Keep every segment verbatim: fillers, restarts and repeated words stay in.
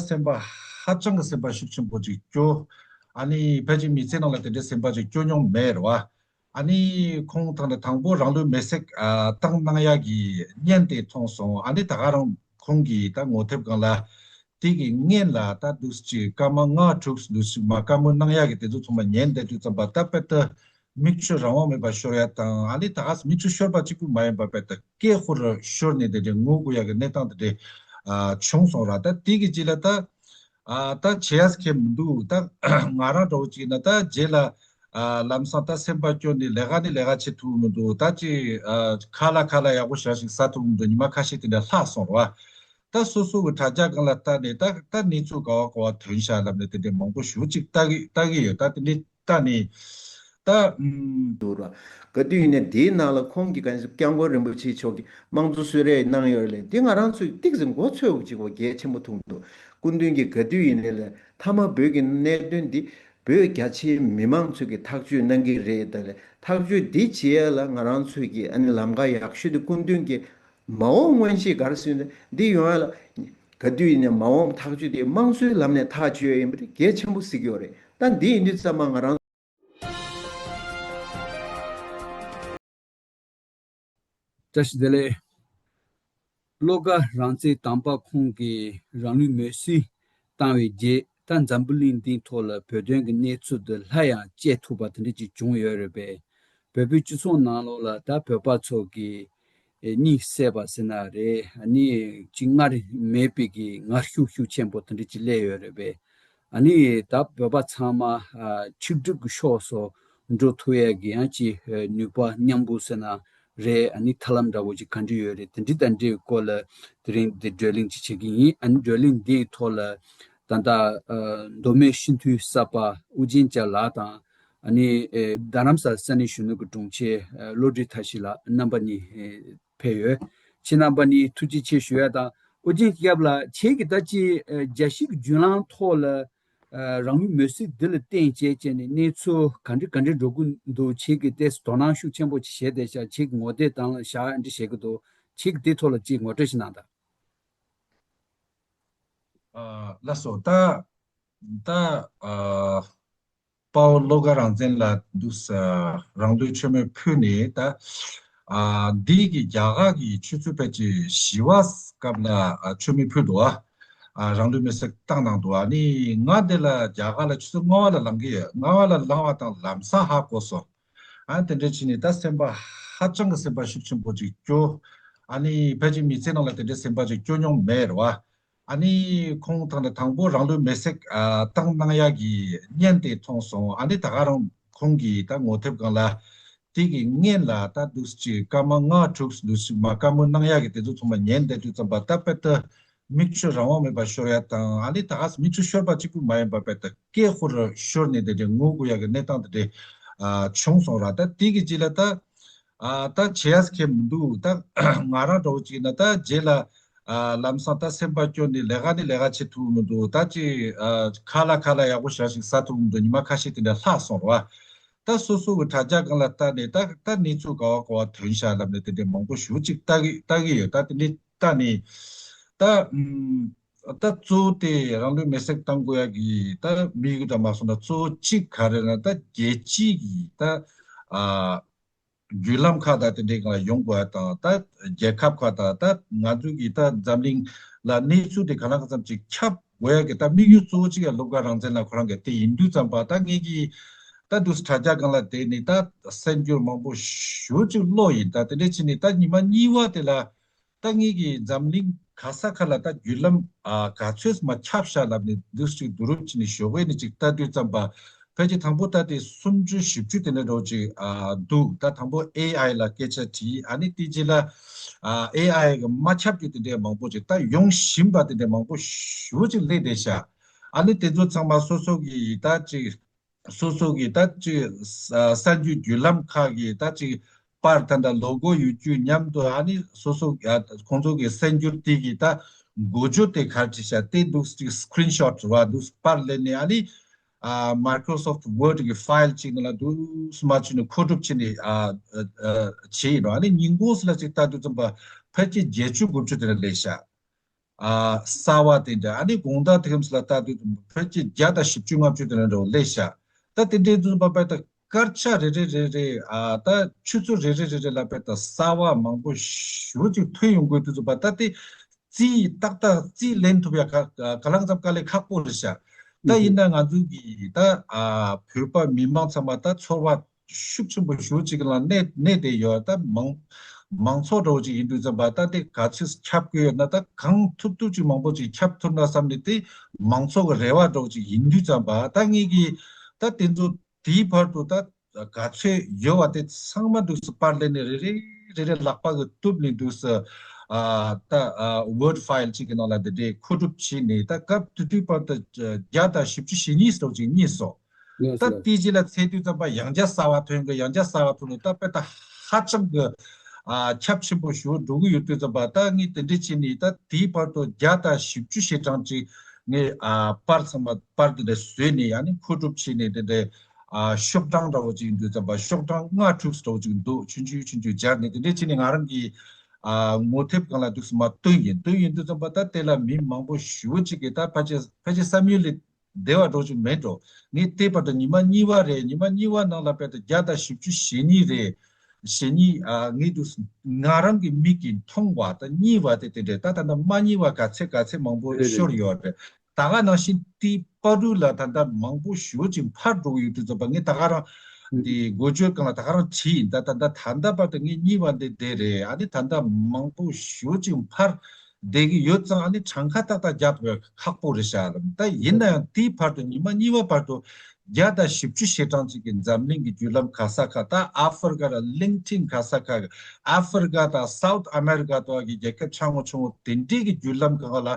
སེམས་པ་ཧ་ཅང་གི་སེམས་པ་ཤུགས་ཆེན་པོ་ཅིག་སྐྱོ། ཨ་ནི་ཕལ་ཆེར་མི་ཚེ་ནང་ལ་དེ་འདྲའི་སེམས་པ་ཅིག་སྐྱོ་མྱོང་མེད་རེད་བ། ཨ་ནི་ཁོང་ད་ལྟ་དང་པོ་རང་ལུས་མེར་སྲེག་ཨ་བཏང་གནང་ཡག་གི་བརྙན་དེ་མཐོང་སོང་། ཨ་ནི་ད་ག་རང་ཁོང་གི་ད་ངོ་དེབ་སྒང་ལ་དེ་གི་སྔན་ལ་ད་འདུག་སེ་སྐར་མ་ལྔ་དྲུག་འདུག་སེ་མར་བཀའ་མོལ་གནང་ཡག་གི་དེ་ཚོ་ཚང་མ་ཉན་བསྡད་དུས་ཙམ་པ་ད་དཔེ་ད་མིག་ཆུ་རང་དབང་མེད་པར་ཤོར་ཡ་དང་། ཨ་ནི་ད་ག་སེ་མིག་ཆུ་ཤོར་བ་གཅིག་པུ་མ་ཡིན་པར་དཔེ་ད་སྐད་ཧུར་ཤོར་ནས་དེ་འདྲའི་ངུ་དགོས་ཡ་གི་གནས་སྟངས་དེ་འདྲའི་ཨ་བྱུང་སོང་ར། ད་དེ་གི་རྗེས་ལ་ད་ཨ་ད་བྱེད་ཡ་ཁེ་མི་འདུག་ད་ང་རང་འདྲ་བོ་ཅིག་ཡིན་ན་ད་རྗེས་ལ་ཨ་ལམ་སང་ད་སེམས་པ་སྐྱོ་ནས་ལས་ཀ་ནི་ལས་ཀ་བྱེད་ཐུབ་མི་འདུག་ད་ཅིག་ཨ་ཁ་ལག་ཁ་ལག་ཡག་པོ་ཞེ་དྲག་ཞིག་ཟ་ཐུབ་མི་འདུག་ཉི་མ་ཁ་ཤས་དེ་འདྲ་ལྷག་སོང་ར། ད་སོ་སོ་གི་དྲ་རྒྱ་སྒང་ལ་ལྟ་ནས་ད་ད་གནས་ཚུལ་ག་བ་ག་བ་ཐོན་ཤག་ལབ་ནས་དེ་འདྲའི་མང་པོ་ཞེ་ཅིག་ལྟ་གི་ལྟ་གི་ཡོད། ད་དེ་འདྲའི་ལྟ་ནས་ད་ཨུམ། འདུག་ར། ག་དུས་ཡིན་ནའི་དེའི་ནང་ལ་ཁོང་གིས་ག་སྐྱབས་མགོན་རིན་པོ་ཆེ་མཆོག་གིས་དམངས་གཙོ་གསོལ་རས་གནང་ཡོད་རེད། དེ་ང་རང་ཚོས་ཏོག་ཙམ་མགོ་ཚོས་དགོས་ཅིག་པ་གལ་ཆེན་པོ་མཐོང་འདུག་སྐུ་མདུན་གྱིས་ག་དུས་ཡིན་ནའི་ལ་མཐའ་མ་བོད་ཀྱི་གནད་དོན་འདི་བོད་རྒྱ་ཆེའི་མི་མང་ཚོས་ཀྱི་ཐག་གཅོད་གནང་གི་རེད། ད་ལས་ཐག་གཅོད་འདི་བྱེད་ཡ་ལ་ང་རང་ཚོས་ཀྱི་ཨ་ནི་ལམ་ཁ་ཡག་ཤོས་དེ་སྐུ་མདུན་གྱིས་མ་འོངས་མངོན་ཤེས་ག་རེ་ཟེར་ན་འདི་ཡོང་ཡ་ལ་ག་དུས་ཡིན་ནའི་མ་འོངས་ཐག་གཅོད་དེ་དམངས་གཙོའི་ལམ་ནས་ཐག་གཅོད་ཡ་ཡིན་པ་དེ་གལ་ཆེན་པོ་གཟིགས་ཡོད་རེད། ད་འདི་ཡིན་དུས་ཙམ་པ་ང་རང་བཀྲ་ཤིས་བདེ་ལེགས། བློ་དགའ་རང་བཙན་དམ་པ་ཁོང་གིས་རང་ལུས་མེར་སྲེག་བཏང་བའི་རྗེས་ད་འཛམ་བུ་གླིང་འདིའི་ཐོག་ལ་བོད་དོན་གྱི་གནས་ཚུལ་འདི་སླར་ཡང་བཅད་ཐུབ་པ་དེ་འདྲ་ཅིག་བྱུང་ཡོད་རེད་པས། བོད་པའི་སྤྱི་ཚོགས་ནང་ལོགས་ལ་ད་བོད་པ་ཚོ་གིས་གཉིད་སད་པ་ཟེར་ན་རེད། ཨ་ནི་ཅིག་སྔར་མེད་པའི་གི་ངར་ཤུགས་ཤུགས་ཆེན་པོ་དེ་འདྲ་ཅིག་སླེབས་ཡོད་རེད་པས། ཨ་ནི་ད་བོད་པ་ཚང་མ་ཨ་ཆིག་སྒྲིལ་གྱི་ཕྱོགས་སུ་འགྲོ་ཐུབ་ཡས་ཀྱི་ཡང་ཅིག་ནུས་པ་མཉམ་སྤུངས་ཟེར་ན་རེད། ཨ་ནི་ཐབས་ལམ་འདྲ་བོ་ཅིག་ག་འདྲ་ཡོད་རེད། དེ་འདྲ་དང་འབྲེལ་བའི་སྐོར་ལ་དེ་རིང་འདི་བགྲོ་གླེང་ཅིག་བྱེད་ཀྱི་ཡིན། ཨ་ནི་བགྲོ་གླེང་འདིའི་ཐོག་ལ་ད་ལྟ་ཨ་མདོ་སྨད་སྤྱི་འཐུས་གསར་པ་ཨུ་རྒྱན་ལྕགས་ལགས་དང་། ཨ་ནི་ཨེ་རྡ་རམ་ས་ས་གནས་གཞོན་ནུ་གི་དྲུང་ཆེ་ཨེ་བློ་གྲོས་མཐར་ཕྱིན་ལགས་རྣམ་པ་གཉིས་ཨེ་ཕེབས་ཡོད། ཁྱེད་རྣམ་པ་གཉིས་ཐུགས་རྗེ་ཆེ་ཞུ་ཡ་དང་། ཨོ་རྒྱན་སྐྱབས་ལགས་ཁྱེད་ཀྱིས་ད་ཅི་ཨེ་རྒྱལ་སྤྱིའི་བརྒྱུད་ལམ་ཐོག་ལ་ཨེ་རང་ལུས་མེར་སྲེག་འདི་ལ་བརྟེན་བྱས་བྱས་ནས་གནས་ཚུལ་ག་འདྲ་ག་འདྲ་འགྲོ་གི་འདུག་ཁྱེད་ཀྱིས་ཏོག་ཙམ་དོ་སྣང་ཤུགས་ཆེན་པོ་ཅིག་བྱས་བསྡད་ཤག་ཁྱེད་ཀྱི་ངོ་དེབ་སྟེང་ལ་བཞག་འདྲ་བྱེད་ཀྱི་འདུག་ཁྱེད་ཀྱིས་དེ་ཐོག་ལ་ཅིག་ངོ་སྤྲོད་ཞིག་གནང་དང་། ཨ་ལགས་སོ། ད་ད་ཨ་དཔའ་བོ་བློ་དགའ་རང་བཙན་ལགས་འདུག་ས་རང་ལུས་མཆོད་མེ་ཕུལ་ནས་ད་ཨ་འདི་གི་རྒྱ་གར་གྱི་ཆུ་ཚོད་ཕལ་ཆེར་བཞི་པ་སྐབས་ལ་ཨ་མཆོད་མེ་ཕུལ་འདུག་ཨ་ཨ་རང་ལུས་མེར་སྲེག་བཏང་གནང་འདུག་ཨ་ནི་ང་འདི་ལ་རྒྱ་གར་ལ་ཆུ་ཚོད་ལྔ་པ་ལ་ལངས་ཀྱི་ཡོད། ལྔ་པ་ལ་ལངས་པ་དང་ལམ་སང་ཧ་གོ་སོང་། ཨ་དེ་འདྲ་བྱས་ནས་ད་སེམས་པ་ཧ་ཅང་གི་སེམས་པ་ཤུགས་ཆེན་པོ་ཅིག་སྐྱོ། ཨ་ནི་ཕལ་ཆེར་མི་ཚེ་ནང་ལ་དེ་འདྲའི་སེམས་པ་ཅིག་སྐྱོ་མྱོང་མེད་རེད་བ། ཨ་ནི་ཁོང་ད་ལྟ་དང་པོ་རང་ལུས་མེར་སྲེག་ཨ་བཏང་གནང་ཡག་གི་བརྙན་དེ་མཐོང་སོང་། ཨ་ནི་ད་ག་རང་ཁོང་གི་ད་ངོ་དེབ་སྒང་ལ་དེ་གི་སྔན་ལ་ད་འདུག་སེ་སྐར་མ་ལྔ་དྲུག་འདུག་སེ་མར་བཀའ་མོལ་གནང་ཡག་གི་དེ་ཚོ་ཚང་མ་ཉན་བསྡད་དུས་ཙམ་པ་ད་དཔེ་ད་མིག་ཆུ་རང་དབང་མེད་པར་ཤོར་ཡ་དང་། ཨ་ནི་ད་ག་སེ་མིག་ཆུ་ཤོར་བ་གཅིག་པུ་མ་ཡིན་པར་དཔེ་ད་སྐད་ཧུར་ཤོར་ནས་དེ་འདྲའི་ངུ་དགོས་ཡ་གི་གནས་སྟངས་དེ་འདྲའི་ཨ་བྱུང་སོང་ར། ད་དེ་གི་རྗེས་ལ་ད་ཨ་ད་བྱེད་ཡ་ཁེ་མི་འདུག་ད་ང་རང་འདྲ་བོ་ཅིག་ཡིན་ན་ད་རྗེས་ལ་ཨ་ལམ་སང་ད་སེམས་པ་སྐྱོ་ནས་ལས་ཀ་ནི་ལས་ཀ་བྱེད་ཐུབ་མི་འདུག་ད་ཅིག་ཨ་ཁ་ལག་ཁ་ལག་ཡག་པོ་ཞེ་དྲག་ཞིག་ཟ་ཐུབ་མི་འདུག་ཉི་མ་ཁ་ཤས་དེ་འདྲ་ལྷག་སོང་ར། ད་སོ་སོ་གི་དྲ་རྒྱ་སྒང་ལ་ལྟ་ནས་ད་ད་གནས་ཚུལ་ག་བ་ག་བ་ཐོན་ཤག་ལབ་ནས་དེ་འདྲའི་མང་པོ་ཞེ་ཅིག་ལྟ་གི་ལྟ་གི་ཡོད། ད་དེ་འདྲའི་ལྟ་ནས་ད་ཨུམ། ད་གཙོ་བོ་དེ་རང་ལུས་མེར་སྲེག་བཏང་དགོས་ཡ་གི་ད་དམིགས་ཡུལ་དང་མ་སོང་ན་གཙོ་བོ་གཅིག་ག་རེ་ན་ད་རྒྱལ་སྤྱིའི་གི་ད་ཨ་བརྒྱུད་ལམ་ཁག་དང་དེ་འདྲའི་སྒང་ལ་ཡོང་དགོས་ཡ་དང་། ད་རྒྱལ་ཁབ་ཁག་དང་ད་ང་ཚོ་གི་ད་འཛམ་གླིང་ལ་གནས་ཚུལ་དེ་ག་ལ་ག་ཙམ་ཅིག་ཁྱབ་དགོས་ཡ་གི་ད་དམིགས་ཡུལ་གཙོ་བོ་གཅིག་ཡ་བློ་དགའ་རང་བཙན་ལགས་ཁོ་རང་གི་དེ་ཡིན་དུས་ཙམ་པ་ད་ངེད་ཀྱི་ད་འདུག་སེ་དྲ་རྒྱ་སྒང་ལ་བསྡད་ནས་ད་གསར་འགྱུར་མང་པོ་ཞེ་ཅིག་ཀློག་ཡིན། ད་དེ་འདྲ་བྱས་ནས་ད་ཉི་མ་གཉིས་པ་དེ་ལ་ད་ངེད་ཀྱི་འཛམ་གླིང་ག་ས་ག་ལ་ད་བརྒྱུད་ལམ་ཨ་ག་ཚོད་མ་ཁྱབ་ཤག་ལབ་ནས་འདུག་སེ་བསྡུ་རུབ་བྱས་ནས་ཞོགས་པ་ནས་ཅིག་ལྟ་དུས་ཙམ་པ་ཕལ་ཆེར་དང་པོ་ད་དེ་སུམ་ཅུ་བཞི་བཅུ་དེ་འདྲ་འདྲ་བོ་ཅིག་ཨ་འདུག་ད་དང་པོ་ཨེ་ཨའི་ལ་སྐད་ཆ་དྲིས། ཨ་ནི་དེ་རྗེས་ལ་ཨ་ཨེ་ཨའི་གི་མ་ཁྱབ་རྒྱུ་དེ་འདྲའི་མང་པོ་ཅིག་ད་ཡོང་བཞིན་པ་དེ་འདྲའི་མང་པོ་ཞེ་ཅིག་སླེབས་བསྡད་ཤག་ཨ་ནི་དེ་ཚོ་ཚང་མ་སོ་སོ་གི་ད་ཅིག་སོ་སོ་གི་ད་ཅིག་ས་གསར་འགྱུར་བརྒྱུད་ལམ་ཁག་གི་ད་ཅིག་པར་ད་ལྟ་ལོ་གོ་ཡོད་རྒྱུ་མཉམ་དུ་ཨ་ནི་སོ་སོ་ཨ་ཁོང་ཚོ་གི་གསར་འགྱུར་དེ་གི་ད་འགོ་བརྗོད་དེ་ག་རེ་བྲིས་ཤག་དེ་འདུག་ཅིག་screenshot་རེད་བ། འདུག་པར་ལེན་ནས་ཨ་ནི་ཨ་Microsoft Word་གི་file་ཅིག་ནང་ལ་འདུག་སེ་མ་བྱས་ནས་མཁོ་སྒྲུབ་བྱས་ནས་ཨ་ཨ་ཨ་བྱས་ཡིན་རོ། ཨ་ནི་ཉིན་གུང་ཙམ་ལ་ཅིག་ལྟ་དུས་ཙམ་པ་ཕལ་ཆེར་བརྒྱད་ཅུ་དགུ་བཅུ་དེ་འདྲ་སླེབས་ཤག་ཨ་གསར་བ་དེ་འདྲ། ཨ་ནི་དགོང་དག་དེ་གམ་སི་ལ་ལྟ་དུས་ཕལ་ཆེར་བརྒྱ་དང་བཞི་བཅུ་ལྔ་བཅུ་དེ་འདྲ་འདྲ་བོ་སླེབས་ཤག་ད་དེ་འདྲའི་དུས་ཙམ་པ་དཔེ་ད་སྐར་ཆ་རེ་རེ་རེ་རེ། ཨ་ད་ཆུ་ཚོད་རེ་རེ་རེ་རེ་ལ་དཔེ་ད་གསར་བ་མང་པོ་ཞེ་པོ་ཅིག་ཐོན་ཡོང་གི་དུས་ཙམ་པ། ད་དེ་རྩིས་ཏག་ཏག་རྩིས་ལེན་ཐུབ་ཡ་ག་ག་ལ་ཙམ་དཀའ་ལས་ཁག་པོ་རེད་ཤག་ད་ཡིན་ན་ང་ཚོ་གི་ད་ཨ་བོད་པ་མི་མང་ཚང་མ་ད་ཚོར་བ་ཤུགས་ཆེན་པོ་ཞེ་པོ་ཅིག་ལ་གནས་གནས་བསྡད་ཡོད། ད་མང་མང་ཚོགས་འདྲ་བོ་ཅིག་ཡིན་དུས་ཙམ་པ། ད་དེ་ག་ཚོད་ཁྱབ་དགོས་ཡོད་ན། ད་གང་ཐུབ་ཐུབ་ཅིག་མང་པོ་ཅིག་ཁྱབ་ཐུབ་ན་བསམ་ནས། དེ་མང་ཚོགས་ཀྱི་རེ་བ་འདྲ་བོ་ཅིག་ཡིན་དུས་ཙམ་པ། ད་ངེད་ཀྱིས་ད་དེ་ཚོ་དེའི་བར་དུ་ད་ག་ཚོད་ཡོད་པ་དེ་ཚང་མ་འདུག་སེ་པར་ལེན་ནས་རེ་རེ་རེ་རེ་ལག་པ་གིས་གཏུབ་ནས་འདུག་སེ། ཨ་ད་ཨ་Word file ཅིག་གི་ནང་ལ་དེ་འདྲའི་མཁོ་སྒྲུབ་བྱས་ནས། ད་སྐབས་དེ་དུས་བར་དུ་བརྒྱ་དང་བཞི་བཅུ་ཞེ་གཉིས་ཙམ་ཅིག་རྙེད་སོང་། ལགས་ད་སོ། དེའི་རྗེས་ལ་ཚེས་དུས་ཙམ་པ་ཡང་བསྐྱར་གསར་བ་ཐོན་གི། ཡང་བསྐྱར་གསར་བ་ཐོན་ནས་ད་དཔེ་ད་ཧ་ཅང་གི་ཨ་ཁྱབ་ཆེན་པོ་ཞེ་པོ་འགྲོ་གི་ཡོད་དུས་ཙམ་པ། ད་ངས་དེ་འདྲ་བྱས་ནས་ད་དེའི་བར་དུ་བརྒྱ་དང་བཞི་བཅུ་ཞེ་གྲངས་ཅིག་ངས་ཨ་པར་ཚང་མ་པར་དེ་འདྲ་བཟོས་ནས། ཨ་ནི་མཁོ་སྒྲུབ་བྱས་ནས། དེ་འདྲ་ཨ་ཤོག་གྲངས་འདྲ་བོ་ཅིག་ཡིན་དུས་ཙམ་པ། ཤོག་གྲངས་ལྔ་དྲུག་འདྲ་བོ་ཅིག་འདུག་ཆུང་ཆུང་ཆུང་ཆུང་སྦྱར་ནས། དེ་འདྲ་བྱས་ནས་ང་རང་གི་ཨ་ངོ་དེབ་སྒང་ལ་འདུག་སེ་མར་བཏོན་ཡིན། བཏོན་ཡིན་དུས་ཙམ་པ། ད་དེ་ལ་མི་མང་པོ་ཞེ་པོ་ཅིག་གིས། ད་ཕལ་ཆེར་ཕལ་ཆེར་བསམ་ཡུལ་ལས་བདེ་བ་འདྲ་བོ་ཅིག་མེད་འགྲོ། ངས་དེ་བར་དུ་ཉི་མ་གཉིས་པ་རེད། ཉི་མ་གཉིས་པ་ནང་ལ་དཔེ་ད་བརྒྱ་དང་བཞི་བཅུ་ཞེ་གཉིས་རེད། ཞེ་གཉིས། ཨ་ངས་འདུག་སེ་ང་རང་གི་མིག་གིས་མཐོང་བ་དང་རྙེད་པ་དེ་དེ་འདྲས། ད་ད་ལྟ་མ་རྙེད་པ་ག་ཚད་ག་ཚད་མང་པོ་རེད་རེད། ཤོར་ཡོད་རེད། ད་ག་ནང་བཞིན་དེའི་བར་དུ་ལ་ད་ལྟ་མང་པོ་ཞེ་པོ་ཅིག་འཕར་འགྲོ་གི་ཡོད་དུས་ཙམ་པ། ངས་ད་ག་རང་དེ་འགོ་བརྗོད་སྒང་ལ་ད་ག་རང་བྲིས་ཡིན། ད་ད་ལྟ་ད་ལྟ་བར་དུ་ངས་རྙེད་པ་འདི་དེ་རེད། ཨ་ནི་ད་ལྟ་མང་པོ་ཞེ་པོ་ཅིག་འཕར་བསྡད་ཀྱི་ཡོད་ཙང་། ཨ་ནི་གྲངས་ཀ་ཏག་ཏག་རྒྱག་ཐུབ་པ་ཁག་པོ་རེད་ཤག་ལ། ད་ཡིན་ན་ཡང་དེའི་བར་དུ། ཉི་མ་གཉིས་པ་བར་དུ་བརྒྱ་དང་བཞི་བཅུ་ཞེ་གྲངས་ཅིག་གིས་འཛམ་གླིང་གི་བརྒྱུད་ལམ་ག་ས་ག། ད་ཨ་ཧྥེ་རི་ཀ་དང་གླིང་ཕྲན་ག་ས་ག། ཨ་ཧྥེ་རི་ཀ་དང་སའུ་ཐི་ཨ་མེ་རི་ཀ་དང་གི་རྒྱལ་ཁབ་ཆུང་ངུ་ཆུང་ངུ་དེ་འདྲའི་གི་བརྒྱུད་ལམ་སྒང་ལ་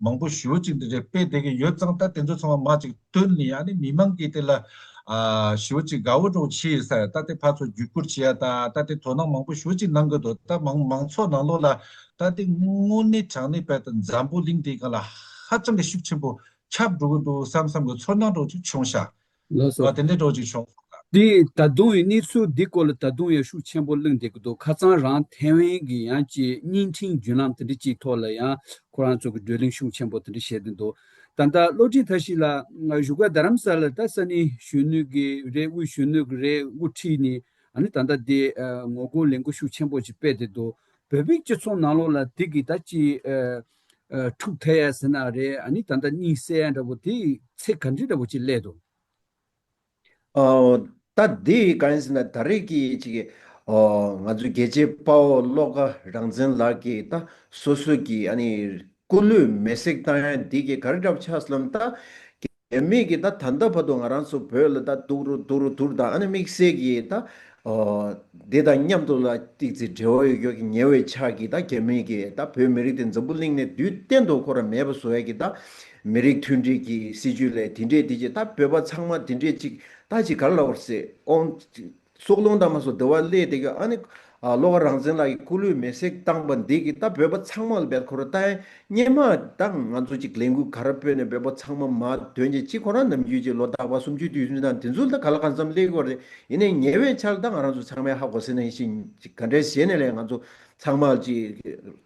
མང་པོ་ཞེ་པོ་ཅིག་འདི་འདྲས་སྤེལ་བསྡད་ཀྱི་ཡོད་ཙང་། ད་དེ་ཚོ་ཚང་མ་མར་ཅིག་བཏོན་ནས། ཨ་ནི་མི་མང་གིས་དེ་ལ་ཨ་ཞེ་པོ་ཅིག་དགའ་བོ་འདྲ་བོ་བྱས་ཡོད་ས་རེད། ད་དེ་ཕར་ཚུར་བརྒྱུད་བསྐུར་བྱེད་ཡ་དང་། ད་དེ་དོ་སྣང་མང་པོ་ཞེ་པོ་ཅིག་གནང་གི་འདུག་ད་མང་མང་ཚོགས་ནང་ལོགས་ལ་ད་དེ་དངོས་གནས་དྲང་གནས་དཔེ་ད་འཛམ་བུ་གླིང་འདིའི་སྒང་ལ་ཧ་ཅང་གི་ཤུགས་ཆེན་པོ་ཁྱབ་འགྲོ་གི་འདུག་བསམ་བསམ་གི་ཚོར་སྣང་འདྲ་བོ་ཅིག་བྱུང་ཤག་ལགས་སོ། ཨ་དེ་འདྲའི་འདྲ་བོ་ཅིག་བྱུང་སོང་ད། དེ་ད་དུང་ཡང་གནས་ཚུལ་འདི་སྐོར་ལ་ད་དུང་ཡང་ཤུགས་ཆེན་པོ་གླེང་བསྡད་ཀྱི་འདུག་ཁ་སང་རང་ཐའེ་ཝན་གྱི་ཡང་ཅིག་བརྙན་འཕྲིན་བརྒྱུད་ལམ་དེ་འདྲ་ཅིག་ཐོག་ལ་ཡང་ཁོ་རང་ཚོ་གི་བགྲོ་གླེང་ཤུགས་ཆེན་པོ་དེ་འདྲ་བྱས་བསྡད་འདུག་ད་ལྟ་བློ་གྲོས་མཐར་ཕྱིན་ལགས་བཞུགས་སྒར་རྡ་རམ་ས་ལ་ད་ས་གནས་གཞོན་ནུ་གི་རེད། དབུས་གཞོན་ནུ་གི་རེད། དབུ་ཁྲིད་ནས་ཨ་ནི་ད་ལྟ་དེ་ངོ་རྒོལ་ལས་འགུལ་ཤུགས་ཆེན་པོ་ཅིག་སྤེལ་བསྡད་འདུག་བོད་པའི་སྤྱི་ཚོགས་ནང་ལོགས་ལ་དེ་གི་ད་ཅིག་འཁྲུག་ཐལ་ཡ་ཟེར་ན་རེད། ཨ་ནི་ད་ལྟ་གཉིད་སད་ཡ་འདྲ་བོ་དེ་ཚད་ག་འདྲ་འདྲ་བོ་ཅིག་སླེབས་འདུག་ཨོ། ད་འདི་གང་ཡིན་ཟེར་ན། ད་རེས་ཀྱི་ཅིག་ཨོ་ང་ཚོའི་རྒྱལ་གཅེས་དཔའ་བོ་བློ་དགའ་རང་བཙན་ལགས་ཀྱིས་ད་སོ་སོ་གི་ཨ་ནི་སྐུ་ལུས་མེ་བསྲེགས་བཏང་ཡ་འདི་གི་ག་རེ་འདྲ་པོ་ཆགས་སོང་ལབ་ན། ད་རྒྱ་མི་གིས་ད་ད་ལྟ་བར་དུ་ང་རང་ཚོ་བོད་ལ་ད་སྡུག་རུ་སྡུག་རུ་སྡུག་རུ་དང་། ཨ་ནི་དམིགས་བསལ་གྱིས་ད་ཨོ་འདི་དང་མཉམ་དུ་ལ་ཏོག་ཙམ་འབྲེལ་བ་ཡོད་ཡོད་ཀྱི་ཉེ་བའི་ཆ་གིས། ད་རྒྱ་མི་གིས་ད་བོད་མི་རིགས་དེ་འཛམ་བུ་གླིང་ནས་དུས་གཏན་དུ་ཁོ་རང་མེད་པ་བཟོ་ཡ་གི་ད་མི་རིགས་མཐུན་སྒྲིལ་གྱི་སྲིད་བྱུས་ལས་དེ་འདྲས་དེ་བྱས། ད་བོད་པ་ཚང་མ་དེ་འདྲས་ཅིག་ད་ཅིག་ག་རེ་ལབ་དགོས་རེད་ཟེར། ཨོང་སྲོག་རླུང་དང་མ་སོགས་འདི་བ་སླེབས་བསྡད་ཀྱི། ཨ་ནི་ཨ་བློ་དགའ་རང་བཙན་ལགས་ཀྱི་སྐུ་ལུས་མེ་བསྲེགས་བཏང་པ་འདི་གིས་ད་བོད་པ་ཚང་མ་ལ་བས་ཁོ་རང་ད་སྔོན་མ་ད་ང་ཚོ་ཅིག་ལས་འགུལ་ག་རེ་སྤེལ་ནས་བོད་པ་ཚང་མ་མར་ཐོན་བྱས། ཅིག་ཁོ་རང་ནམ་རྒྱུན་ཅིག་ལོ་རྟག་པར་གསུམ་བཅུའི་དུས་ཆེན་དང་དེ་ཚོ་ལ་ག་ལ་གང་འཚམ་སླེབས་ཀྱི་ཡོད་རེད། ཡིན་ནའི་ཉེ་བའི་ཆར་ད་ང་རང་ཚོ་ཚང་མས་ཧ་གོ་ཟེར་ན་ཞིག་ཅིག་ག་འདྲས་བྱས་ནས་ལས་ང་ཚོ་ཚང་མ་ཅིག་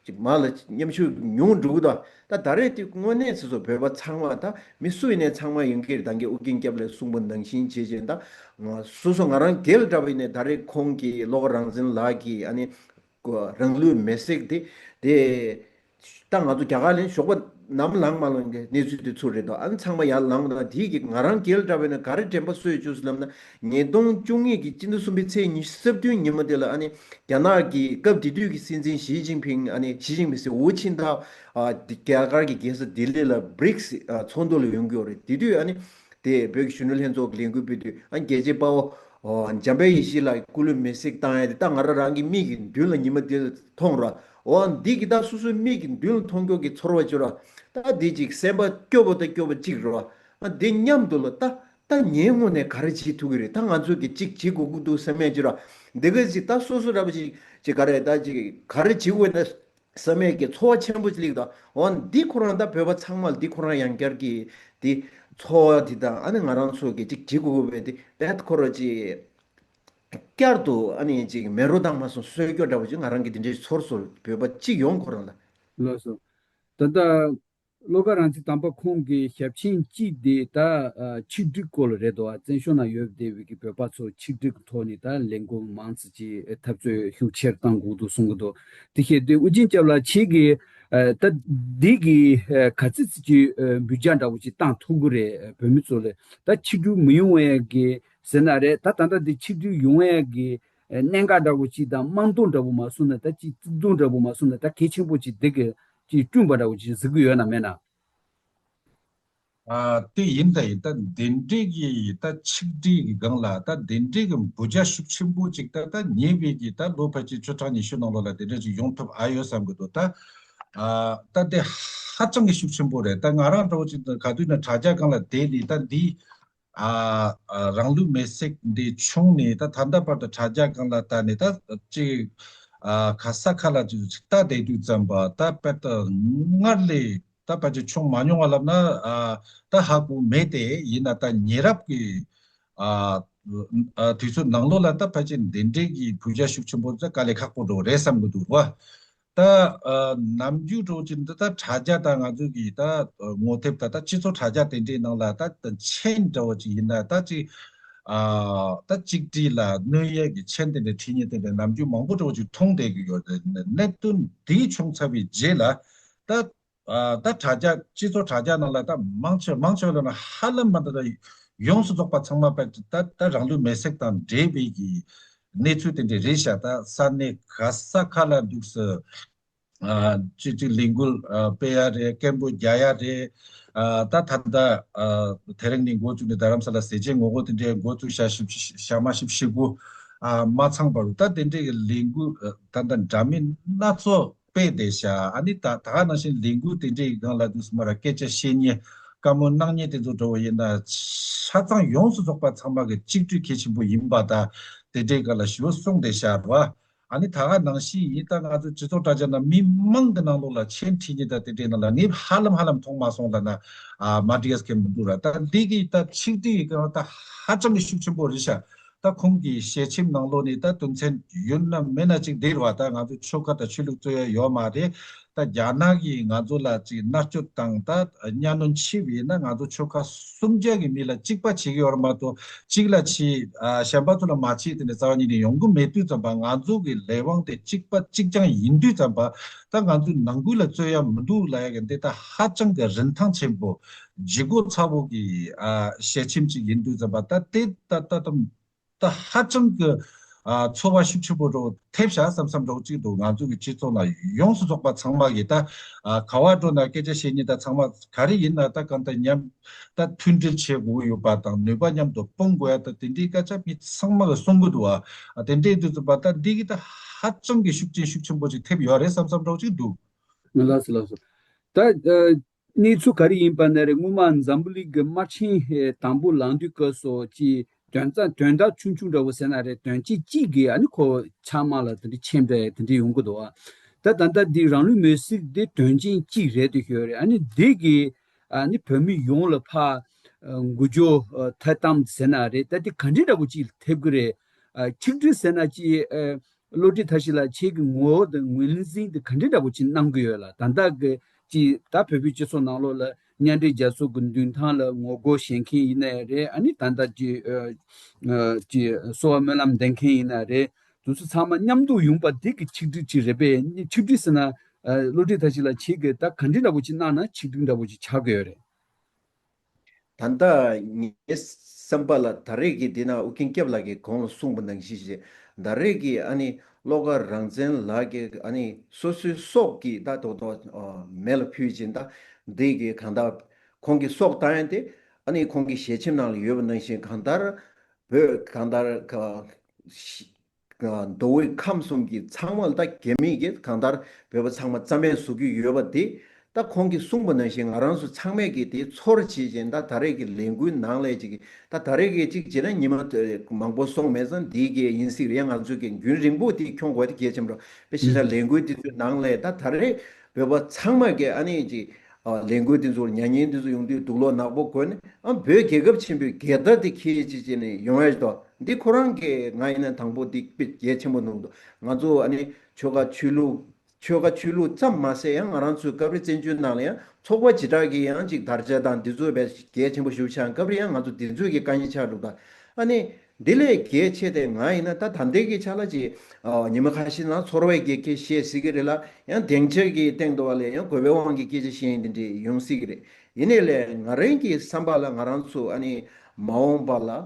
ཅིག་མར་ལ་མཉམ་ཞུགས་ཉུང་འགྲོ་གི་འདུག་ད་ད་རེས་དེ་དངོས་གནས་ཚེ་སྲོག་བོད་པ་ཚང་མ་ད་མི་སུ་ཡིན་ནའི་ཚང་མ་ཡོང་གི་རེད། ད་གིན་ཨུ་རྒྱན་སྐྱབས་ལགས་གསུངས་པ་ནང་བཞིན་བྱས་བྱས། ད་ང་སོ་སོ་ང་རང་སྒེར་ལ་འདྲ་བ་ཡིན་ནའི་ད་རེས་ཁོང་གིས་བློ་དགའ་རང་བཙན་ལགས་ཀྱིས་ཨ་ནི་རང་ལུས་མེ་བསྲེགས་དེ་དེ་ད་ང་ཚོ་རྒྱ་གར་ལ་ཞོགས་པ་ནམ་ལངས་མ་ལངས་ཀྱི་གནས་ཚུལ་དེ་ཚུར་རེད་དོ། ཨ་ནི་ཚང་མ་ཡར་ལངས་པ་དང་། དེ་གིས་ང་རང་སྒེར་ལ་འདྲ་བ་ཡིན་ན་ག་རེ་དྲན་པ་གསོས་བཅུག་ཟེར་ལབ་ན། ཉིས་སྟོང་བཅུ་གཉིས་ཀྱི་སྤྱི་ཟླ་གསུམ་པའི་ཚེས་ཉི་ཤུ་རྩ་བདུན་ཉིན་མོ་དེ་ལ་ཨ་ནི་རྒྱ་ནག་གི་སྐབས་དེ་དུས་ཀྱི་སྲིད་འཛིན་ཞི་ཅིན་ཕིང་། ཨ་ནི་ཞི་ཅིན་ཕིང་ཟེར། ཧུའུ་ཅིན་ཐའོ། ཨ་རྒྱ་གར་གྱི་རྒྱལ་ས་ལྡི་ལི་ལ་བྷི་རིགས་ཨ་ཚོགས་འདུ་ལ་ཡོང་གི་ཡོད་རེད། དེ་དུས་ཨ་ནི་དེ་བོད་ཀྱི་གཞོན་ནུ་ལྷན་ཚོགས་ཀྱི་ལས་འགུལ་སྤེལ་དུས། ཨ་རྒྱལ་གཅེས་དཔའ་བོ་ཨོ་འཇམ་དཔལ་ཡེ་ཤེས་ལགས་ཀྱི་སྐུ་ལུས་མེ་བསྲེགས་བཏང་ཡ་དེ་ད་ང་རང་རང་གི་མིག་གི་མདུན་ལ་ཉི་མ་དེ་ལ་མཐོང་ར། འོ་འདི་གི་ད་སོ་སོའི་མིག་གི་མདུན་ལ་མཐོང་རྒྱུ་གི་ཚོར་བ་བྱུང་ར། ད་འདི་ཅིག་སེམས་པ་སྐྱོ་པོ་དང་སྐྱོ་པོ་གཅིག་རེད་བ། ཨ་འདི་མཉམ་དུ་ལ་ད་ད་ངའི་ངོས་ནས་ག་རེ་བྱེད་ཐུབ་ཀྱི་རེད། ད་ང་ཚོས་ཀྱི་གཅིག་བྱེད་དགོས་ཀྱི་འདུག་བསམ་ཡས་ཅིག་ར། འདི་ག་ཅིག་ད་སོ་སོ་ར་བ་ཅིག་ཅིག་ག་རེ་ད་ཅིག་ག་རེ་བྱེད་དགོས་ན་བསམ་ཡས་ཀྱི་ཚོར་བ་ཆེན་པོ་ཅིག་སླེབས་ད། འོ་འདི་ཁོ་རང་ད་བོད་པ་ཚང་མ་ལ་འདི་ཁོ་རང་ཡང་བསྐྱར་གྱི་འདི་ཚོར་བ་འདི་དང་། ཨ་ནི་ང་རང་ཚོ་གི་ཅིག་བྱེད་དགོས་པའི་འདི་བས་ཁོ་ར་ཅིག་བསྐྱར་དུ་ཨ་ནི་ཅིག་མེ་རོ་དང་མ་སོང་གསོན་སྐྱོ་འདྲ་བོ་ཅིག་ང་རང་གི་འདི་འདྲའི་ཚོར་སོང་། བོད་པ་གཅིག་ཡོང་ཁོ་རང་ལ། ལགས་སོ། ད་ལྟ་བློ་དགའ་རང་བཙན་དམ་པ་ཁོང་གི་ཞབས་ཆེན་གཅིག་དེ་ད་ཨ་ཆིག་སྒྲིལ་སྐོར་ལ་རེད་འདུག་ཨ། བཙན་བྱོལ་ནང་ཡོད་བསྡད་པའི་གི་བོད་པ་ཚོ་ཆིག་སྒྲིལ་གྱི་ཐོག་ནས་ད་ལས་འགུལ་མང་ཙམ་ཅིག་འཐབ་རྩོད་ཤུགས་ཆེར་གཏང་དགོས་འདུག་གསུང་གི་འདུག་དེ་བྱས་དུས་ཨུ་རྒྱན་སྐྱབས་ལགས་ཁྱེད་ཀྱིས་ཨ་ད་འདི་གི་ཨ་ག་ཚོད་ཙམ་ཅིག་ཨ་འབུད་རྒྱག་འདྲ་བོ་ཅིག་བཏང་ཐུབ་ཀྱི་རེད། བོད་མི་ཚོ་ལ་ད་ཆིག་སྒྲིལ་མི་ཡོང་བའི་གི་ཟེར་ན་རེད། ད་ད་ལྟ་འདི་ཆིག་སྒྲིལ་ཡོང་བའི་གི་གནད་འགག་འདྲ་བོ་ཅིག་དང་དམངས་གདུང་འདྲ་བོ་མ་སོང་ན་ད་ཅིག་བརྩེ་དུང་འདྲ་བོ་མ་སོང་ན་ད་གལ་ཆེན་པོ་ཅིག་འདི་གི་ཅིག་བསྐྲུན་པ་འདྲ་བོ་ཅིག་གཟིགས་ཀྱི་ཡོད་ན་མེད་ན། ཨ་དེ་ཡིན་ད་ཡིན། ད་འདི་འདྲའི་གི་ད་ཆིག་སྒྲིལ་གི་སྒང་ལ་ད་འདི་འདྲའི་གི་འབུད་རྒྱག་ཤུགས་ཆེན་པོ་ཅིག་ད་ད་ཉེ་བའི་གི་ད་ལོ་ཕལ་ཆེར་བཅུ་ཕྲག་ཉི་ཤུ་ནང་ལོགས་ལ་དེ་འདྲ་ཅིག་ཡོང་ཐུབ་ཨ་ཡོད་བསམ་གི་འདུག་ད་ཨ་ད་དེ་ཧ་ཅང་གི་ཤུགས་ཆེན་པོ་རེད། ད་ང་རང་འདྲ་བོ་ཅིག་ག་དུས་ན་དྲ་རྒྱ་སྒང་ལ་བསྡད་ནས་ད་འདི་ཨ་ཨ་རང་ལུས་མེར་སྲེག་འདི་བྱུང་ནས་ད་ད་ལྟ་བར་དུ་དྲ་རྒྱ་སྒང་ལ་ལྟ་ནས་ད་ཅིག་ཨ་ག་ས་ག་ལ་ཅིག་ལྟ་བསྡད་དུས་ཙམ་པ་ད་དཔེ་ད་སྔར་ལས་ད་ཕལ་ཆེར་བྱུང་མ་མྱོང་བ་ལབ་ན་ཨ་ད་ཧ་གོ་མེད་དེ། ཡིན་ན་ད་ཉེ་རབས་ཀྱི་ཨ་ཨ་དུས་ཚོད་ནང་ལོགས་ལ་ད་ཕལ་ཆེར་འདི་འདྲའི་གི་འབུད་རྒྱག་ཤུགས་ཆེན་པོ་ད་དཀའ་ལས་ཁག་པོ་འགྲོ་རེད་བསམ་གི་འདུག་བ། ད་ཨ་ནམ་རྒྱུན་འདྲ་བོ་ཅིག་འདི་ད་དྲ་རྒྱ་དང་ང་ཚོ་གི་ད་ངོ་དེབ་ད་ད་སྤྱི་ཚོགས་དྲ་རྒྱ་དེ་འདྲའི་ནང་ལ་ད་ད་མཆན་འདྲ་བོ་ཅིག་ཡིན་ན་ད་ཅིག་ཨ་ད་གཅིག་སྒྲིལ་ལ་གནོད་ཡས་ཀྱི་མཆན་དེ་འདྲ་བྲིས་མཁན་དེ་འདྲ་ནམ་རྒྱུན་མང་པོ་འདྲ་བོ་ཅིག་མཐོང་བསྡད་ཀྱི་ཡོད་རེད། གནད་དོན་འདི་བྱུང་ཚར་བའི་རྗེས་ལ་ད་ཨ་ད་དྲ་རྒྱ་སྤྱི་ཚོགས་དྲ་རྒྱ་ནང་ལ་ད་མང་ཆེ་མང་ཆེ་བ་ལ་ཧ་ལམ་མ་ད་ད་ཡོངས་སུ་རྫོགས་པ་ཚང་མ་པ་ད་ད་རང་ལུས་མེར་སྲེག་དང་འབྲེལ་བའི་གི་གནས་ཚུལ་དེ་འདྲ་རེད་ཤག་ད་ས་གནས་ག་ས་ག་ལ་འདུག་སེ་ཨ་གཅིག་གཅིག་ལས་འགུལ་ཨ་སྤེལ་ཡ་རེད། སྐད་འབོད་རྒྱག་ཡ་རེད། ཨ་ད་ད་ལྟ་ཨ་དེ་རིང་ནས་འགོ་བཙུགས་ནས་རྡ་རམ་ས་ལ་ཟས་བཅད་ངོ་རྒོལ་དེ་འདྲའི་འགོ་བཙུགས་ཤག་ཞིབ་ཞིབ་ཞག་མ་ཞིབ་ཞིབ་པོ་ཨ་མ་ཚང་བར་ད་དེ་འདྲའི་གི་ལས་འགུལ་ཨ་ད་ད་འདྲ་མིན་སྣ་ཚོགས་སྤེལ་བསྡད་ཤག་ཨ་ནི་ད་ད་ག་ནང་བཞིན་ལས་འགུལ་དེ་འདྲའི་སྒང་ལ་དུས་སུ་མ་ར་སྐད་ཆ་བཤད་མཁན་བཀའ་མོལ་གནང་མཁན་དེ་ཚོ་འདྲ་བོ་ཡིན་ན་ཆ་ཚང་ཡོངས་སུ་རྫོགས་པ་ཚང་མ་གི་གཅིག་སྒྲིལ་གལ་ཆེན་པོ་ཡིན་པ་དང་དེ་འདྲའི་སྒང་ལ་ཞུ་བ་གསུངས་བསྡད་ཤག་ར། ཨ་ནི་ད་ག་ནང་བཞིན་ཡིན་ད་ང་ཚོ་སྤྱི་ཚོགས་དྲ་རྒྱ་ནང་མི་མང་གི་ནང་ལོགས་ལ་མཆན་བྲིས་མཁན་ད་དེ་འདྲའི་ནང་ལ་ངས་ཧ་ལམ་ཧ་ལམ་མཐོང་མ་སོང་ལབ་ན་ཨ་མ་འགྲིག་ཡས་མི་འདུག་ར། ད་འདི་གི་ད་ཆིག་སྒྲིལ་གི་སྒང་ད་ཧ་ཅང་གི་ཤུགས་ཆེན་པོ་རེད་ཤག་ད་ཁོང་གི་ཞལ་ཆེམས་ནང་ལོགས་ནས་ད་དོན་ཚན་ཡོད་ན་མེད་ན་ཅིག་འདིར་བ་ད་ང་ཚོ་ཆོལ་ཁ་དང་ཆོས་ལུགས་རྩོད་ཡ་ཡོད་མ་རེད། ད་རྒྱ་ནག་གིས་ང་ཚོ་ལ་ཅིག་མནར་གཅོད་དང་ད་གཉའ་གནོན་བྱས་པ་ཡིན་ན་ང་ཚོ་ཆོལ་ཁ་གསུམ་ཆ་གི་མི་ལ་གཅིག་པ་བྱེད་ཀྱི་ཡོད་རེད་མ་གཏོགས་གཅིག་ལ་བྱས་ཨ་གཞན་པ་ཚོ་ལ་མ་བྱས་དེ་ནས་རྩ་བ་ཉིད་ནས་ཡོང་གི་མེད་དུས་ཙམ་པ་ང་ཚོ་གི་ལས་དབང་དེ་གཅིག་པ་གཅིག་རྐྱང་ཡིན་དུས་ཙམ་པ་ད་ང་ཚོའི་ནང་ཁུལ་ལ་རྩོད་ཡ་མི་འདུག་ལབ་ཡ་གི་འདི་ད་ཧ་ཅང་གི་རིན་ཐང་ཆེན་པོ་ལྗིད་ཁོག་ཚ་པོ་གི་ཨ་ཞལ་ཆེམས་ཅིག་ཡིན་དུས་ཙམ་པ་ད་དེ་ད་ད་ད། ད་ཧ་ཅང་གི་ཨ་ཚོར་བ་ཤུགས་ཆེན་པོ་འདྲ་བོ་ཐེབས་ཤག་བསམ་བསམ་འདྲ་བོ་གཅིག་འདུག་ང་ཚོ་གི་སྤྱི་ཚོགས་ནང་ཡོངས་སུ་རྫོགས་པ་ཚང་མ་གིས་ད་ཨ་ག་བ་འགྲོ་ན་སྐད་ཆ་བཤད་མཁན་ད་ཚང་མ་ག་རེ་ཡིན་ན་ད་གང་ལྟར་མཉམ་ད་མཐུན་སྒྲིལ་བྱེད་དགོས་ཡོད་པ་དང་ནུས་པ་མཉམ་དུ་སྤུངས་དགོས་ཡ་ད་དེ་འདྲའི་སྐད་ཆ་མི་ཚང་མ་གིས་གསུང་གི་འདུག་ཨ་དེ་འདྲའི་དུས་ཚོད་པ་ད་འདི་གི་ད་ཧ་ཅང་གི་ཤུགས་རྐྱེན་ཤུགས་ཆེན་པོ་ཅིག་ཐེབས་ཡོད་རེད་བསམ་བསམ་འདྲ་བོ་ཅིག་འདུག་ལགས་སོ་ལགས་སོ། ད་ཨ་གནས་ཚུལ་ག་རེ་ཡིན་པ་ན་རེ་སྔོན་མ་འཛམ་བུ་གླིང་གི་དམག་ཆེན་ཨེ་དང་པོ་ལངས་དུས་སྐབས་སུ་ཅིག་དོན་རྩ་དོན་དག་ཆུང་ཆུང་འདྲ་བོ་ཟེར་ན་རེ་དོན་ཆེན་གཅིག་གིས་ཨ་ནི་ཁོ་ཕྱག་དམག་ལ་དེ་འདྲ་མཆན་སྤྲད་དེ་འདྲ་ཡོང་གི་འདུག་ཨ། ད་ད་ལྟ་འདི་རང་ལུས་མེར་སྲེག་འདི་དོན་ཆེན་གཅིག་རེད་དེ་ཤོད་རེད། ཨ་ནི་འདི་གིས་ཨ་ནི་བོད་མི་ཡོངས་ལ་ཕར་ཨ་འགུལ་སྐྱོད་ཨ་ཐད་གཏམ་ཟེར་ན་རེད། ད་འདི་ག་འདྲ་འདྲ་བོ་ཅིག་ཐེབས་ཀྱི་རེད། ཨ་ཆིག་སྒྲིལ་ཟེར་ན་ཅིག་ཨ་བློ་གྲོས་ཐར་ཤེས་ལགས་ཁྱེད་ཀྱི་ངོ་བོ་དང་ངོས་འཛིན་དེ་ག་འདྲ་འདྲ་བོ་ཅིག་གནང་གི་ཡོད་ལ། ད་ལྟ་གི་ཅིག་ད་བོད་པའི་སྤྱི་ཚོགས་ནང་ལོགས་ལ་མཉམ་འབྲེལ་རྒྱལ་ཚོགས་ཀྱི་མདུན་ཐང་ལ་ངོ་རྒོལ་བྱེད་མཁན་ཡིན་ནའི་རེད། ཨ་ནི་ད་ལྟ་ཅིག་ཨ་ཨ་ཅིག་གསོལ་བ་སྨོན་ལམ་འདེབས་མཁན་ཡིན་ན་རེད། དེ་ཚོ་ཚང་མ་མཉམ་དུ་ཡོང་པ་དེ་གི་ཆིག་སྒྲིལ་ཅིག་རེད་པས། ཆིག་སྒྲིལ་ཟེར་ན་ཨ་བློ་གྲོས་ཐར་ཤེས་ལགས་ཁྱེད་ཀྱིས་ད་ག་འདྲ་འདྲ་བོ་ཅིག་གནང་ན་ཆིག་སྒྲིལ་འདྲ་བོ་ཅིག་ཆགས་ཀྱི་ཡོད་རེད། ད་ལྟ་ངའི་བསམ་པ་ལ་ད་རེས་ཀྱི་འདི་ན་ཨོ་རྒྱན་སྐྱབས་ལགས་ཀྱིས་གོང་ལ་གསུངས་པ་ནང་བཞིན་བྱས་ད་རེས་ཀྱི་ཨ་ནི་བློ་དགའ་རང་བཙན་ལགས་ཀྱིས་ཨ་ནི་སོ་སོའི་སྲོག་གི་ད་དོ་དོ་མེ་ལ་ཕུལ་ཅིང་ད་འདི་གི་གང་ལྟར་ཁོང་གི་སྲོག་བཏང་ཡ་དེ་ཨ་ནི་ཁོང་གི་ཞལ་ཆེམས་ནང་ལ་ཡོད་པ་ནང་བཞིན་གང་ལྟར་བོད་གང་ལྟར་ག་མདོ་དབུས་ཁམས་གསུམ་གྱི་ཚང་མ་ལ་ད་རྒྱ་མི་གིས་གང་ལྟར་བོད་པ་ཚང་མ་རྩ་མེད་བཟོ་གི་ཡོད་པ་དེ་ད་ཁོང་གིས་གསུངས་པ་ནང་བཞིན་ང་རང་ཚོ་ཚང་མས་ཀྱིས་དེ་ཚོར་བྱེད་ཅིང་ད་ད་རེས་ཀྱི་ལས་འགུལ་ནང་ལས་ཅིག་ད་ད་རེས་ཀྱི་ཅིག་བྱས་ན་ཉི་མ་མང་པོ་སོང་མེད་ཙང་འདི་གས་ཡིན་སྲིད་རེད། ང་ཚོ་གི་རྒྱུན་རིང་པོ་དེ་འཁྱོངས་དགོས་དེ་གལ་ཆེན་པོ་རེད། དཔེ་བྱས་ན་ལས་འགུལ་དེ་ཚོའི་ནང་ལས་ད་ད་རེས་བོད་པ་ཚང་མ་གིས་ཨ་ནི་ཅིག་ལས་འགུལ་དེ་ཚོར་མྱ་ངན་དེ་ཚོ་ཡོང་དུས་སྡུག་ལོག་ནག་པོ་གོ་ནས་ཨ་བོད་རྒྱལ་ཁབ་ཆེན་པོའི་རྒྱལ་དར་དེ་འཁྱེར་ཅིག་བྱས་ནས་ཡོང་ཡ་ཞིག་འདུག་འདི་ཁོ་རང་གིས་ང་ཡིན་ན་དང་པོ་འདི་དཔེ་གལ་ཆེན་པོ་མཐོང་འདུག་ང་ཚོ་ཨ་ནི་ཆོལ་ཁ་ཆོས་ལུགས་ ཆོལ་ཁ་ཆོས་ལུགས་ཙམ་མ་ཟད་ཡང་ང་རང་ཚོའི་སྐབས་རེ་བཙན་བྱོལ་ནང་ལ་ཡང་ཚོགས་པ་བྱེ་བྲག་གི་ཡང་ཅིག་དར་ཆ་དང་འདི་ཚོ་བས་གལ་ཆེན་པོ་ཞུ་ཆགས་སྐབས་རེ་ཡང་ང་ཚོ་འདི་ཚོའི་གི་དཀའ་ངལ་ཆགས་འགྲོ་ད། ཨ་ནི་འདི་ལས་གལ་ཆེ་དེ་ང་ཡིན་ན་ད་ད་ལྟའི་གི་ཆ་ལ་ཅིག་ཉི་མ་ཁ་ཤས་ནང་ཚོར་བའི་གི་སྐད་བཤད་སྲིད་གི་རེད་ལ། ཡང་སྡིངས་ཆ་གི་སྟེང་དུ་བ་ལས་ཡང་དགོས་པའི་དབང་གི་སྐད་ཆ་བཤད་ཡིན་འདི་འདྲ་ཡོང་སྲིད་གི་རེད། ཡིན་ནའི་ལས་ང་རང་གི་བསམ་པ་ལ་ང་རང་ཚོ་ཨ་ནི་མ་འོངས་པ་ལ། ཨ།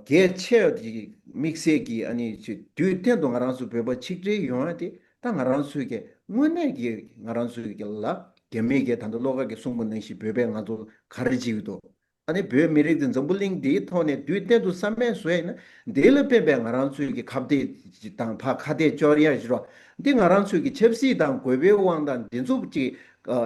གལ་ཆེ་བ་དེ་དམིགས་བསལ་གྱི་ཨ་ནི་ཅིག་དུས་གཏན་དུ་ང་རང་ཚོ་བོད་པ་ཆིག་སྒྲིལ་ཡོང་ཡ་དེ་ད་ང་རང་ཚོའི་གི་དངོས་གནས་ཀྱི་ང་རང་ཚོའི་གི་ལ་རྒྱ་མིའི་གི་ད་ལྟ་བློ་དགའ་གི་གསུང་པ་ནང་བཞིན་བོད་པས་ང་ཚོ་ག་རེ་བྱེད་ཀྱི་འདུག་ཨ་ནི་བོད་མི་རིགས་དེ་འཛམ་བུ་གླིང་འདིའི་ཐོག་ནས་དུས་གཏན་དུ་བསམ་མེད་བཟོ་ཡ་ཡིན་ན་འདི་ལ་དཔེ་བའི་ང་རང་ཚོའི་གི་ཁ་གཏད་དང་ཕ་ཁ་གཏད་གཅོག་ཡ་ཞིག་རོ། འདི་ང་རང་ཚོའི་གི་ཆབ་སྲིད་དང་དགོས་པའི་དབང་དང་འདི་ཚོ་ཅིག་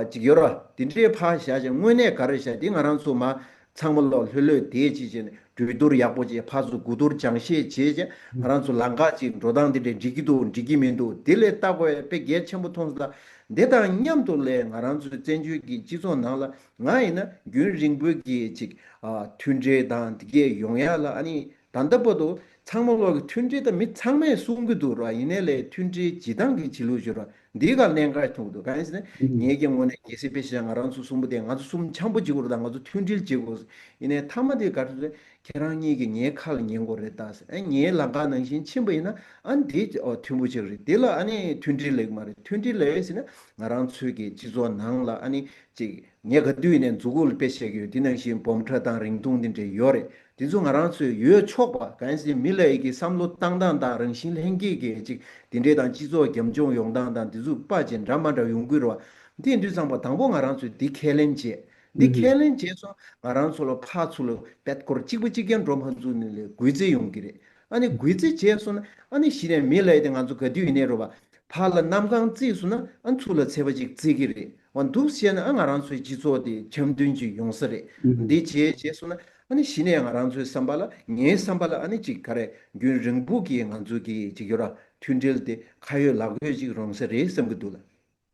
ཅིག་ཡོད་ར། འདི་འདྲའི་ཕ་བཞག་ཅིང་དངོས་གནས་ག་རེ་བཞག་འདི་ང་རང་ཚོ་མ། ཚང་མ་ལོག་ལྷོད་ལྷོད་བསྡད་ཅིག་བྱས་ནས་གྲོས་བསྡུར་ཡག་པོ་བྱས། ཕར་ཚུར་གོ་བསྡུར་སྦྱང་བཤད་བྱས་བྱས་ང་རང་ཚོ་ལམ་ཁ་ཅིག་འགྲོ་སྟངས་འདི་འདྲས་འགྲིག་གི་འདུག་འགྲིག་གི་མི་འདུག་འདི་ལས་ལྟ་དགོས་ཡ་དཔེ་གལ་ཆེན་པོ་མཐོང་སོང་། ད་འདི་དང་མཉམ་དུ་ལས་ང་རང་ཚོའི་བཙན་བྱོལ་གྱི་སྤྱི་ཚོགས་ནང་ལ་ང་ཡིན་ན་རྒྱུན་རིང་པོའི་གི་ཅིག་ཨ། མཐུན་སྒྲིལ་དང་འདི་གས་ཡོང་ཡ་ལ་ཨ་ནི་ད་ལྟ་བར་དུ་ཚང་མ་ལོག་གི་མཐུན་སྒྲིལ་ད་མི་ཚང་མས་གསུང་གི་འདུག་ར། ཡིན་ནའི་ལས་མཐུན་སྒྲིལ་བྱེད་སྟངས་ཀྱི་བྱེད་ལུགས་ཞུ་ར། འདི་ག་གནད་འགག་མཐོང་གི་འདུག་གང་ཡིན་ཟེར་ན་ངེད་ཀྱི་ངོས་ནས་གལ་སྲིད་དཔེ་བཞག་ང་རང་ཚོ་གསུམ་པོ་དེ་ང་ཚོ་གསུམ་འཆམ་པོ་བྱེད་དགོས་རེད། ད་ང་ཚོ་མཐུན་སྒྲིལ་བྱེད་དགོས། ཡིན་ནའི་མཐའ་མ་དེ་ག་རེ་རེད། ཁྱེད་རང་གཉིས་ཀྱིས་ངའི་ཁ་ལ་ཉན་དགོས་རེད། ད་ཟེར་ཨ་ངའི་ལམ་ཁ་ནང་བཞིན་ཕྱིན་པ་ཡིན་ན་ཨ་འདི་ཨོ་མཐུན་པོ་ཅིག་རེད། དེ་ལ་ཨ་ནི་མཐུན་སྒྲིལ་ལེགས་མ་རེད། མཐུན་སྒྲིལ་ལེགས་ཟེར་ན་ང་རང་ཚོའི་གི་སྤྱི་ཚོགས་ནང་ལ་ཨ་ནི་ཅིག་ངས་ག་དུས་ནས་མཛུབ་གུ་ལ་དཔེ་བཤད་ཀྱི་ཡོད། དེ་ནང་བཞིན་སྦོམ་ཕྲ་དང་རིང་ཐུང་དེ་འདྲ་ཡོད་རེད། དེ་ཚོ་ང་རང་ཚོས་ཡོད་ཆོག་པ་གང་ཡིན་ཟེར་མི་ལ་ཡི་གི་བསམ་བློ་བཏང་སྟངས་དང་རང་བཞིན་ལྷན་སྐྱེས་ཀྱི་ཅིག་དེ་འདྲས་དང་སྤྱི་ཚོགས་རྒྱབ་ལྗོངས་ཡོང་སྟངས་དང་དེ་ཚོ་དཔག་ཅིག་འདྲ་མ་འདྲ་ཡོང་གི་རེད་བ། དེ་དུས་ཙམ་པ་དང་པོ་ང་རང་ཚོས་འདི་ཁས་ལེན་བྱས། འདི་ཁས་ལེན་བྱས་སོང་ང་རང་ཚོ་ལ་ཕར་ཚུར་ལ་པད་སྐོར་གཅིག་པ་གཅིག་རྐྱང་འགྲོ་མ་ཚུགས་ནི་ལས་གུས་བརྩི་ཡོང་གི་རེད། ཨ་ནི་གུས་བརྩི་བྱས་སོང་ན་ཨ་ནི་གཞི་ནས་མི་ལ་ཡི་དེ་ང་ཚོ་ག་དུས་ཡིན་ནའི་རེད་བ། ཕར་ལ་གནམ་གང་བརྩིས་སོང་ན་ཨ་ཚུར་ལ་ཚད་པ་ཅིག་བརྩི་གི་རེད། འོ་འདུག་བྱས་ན་ཨ་ང་རང་ཚོའི་སྤྱི་ཚོགས་དེ་འཆམ་མཐུན་ཅིག་ཡོང་ས་རེད། འདི་བྱས་བྱས་སོང་ན་ཨ་ནི་གཞི་ནས་ང་རང་ཚོའི་བསམ་པ་ལ་ངའི་བསམ་པ་ལ་ཨ་ནི་ཅིག་ག་རེ་རྒྱུན་རིང་པོ་གི་ང་ཚོ་གི་ཅིག་ཡོད་ར་མཐུན་སྒྲིལ་དེ་ཁ་ཡོད་ལག་ཡོད་ཅིག་རུང་ས་རེད་བསམ་གི་འདུག་ལ།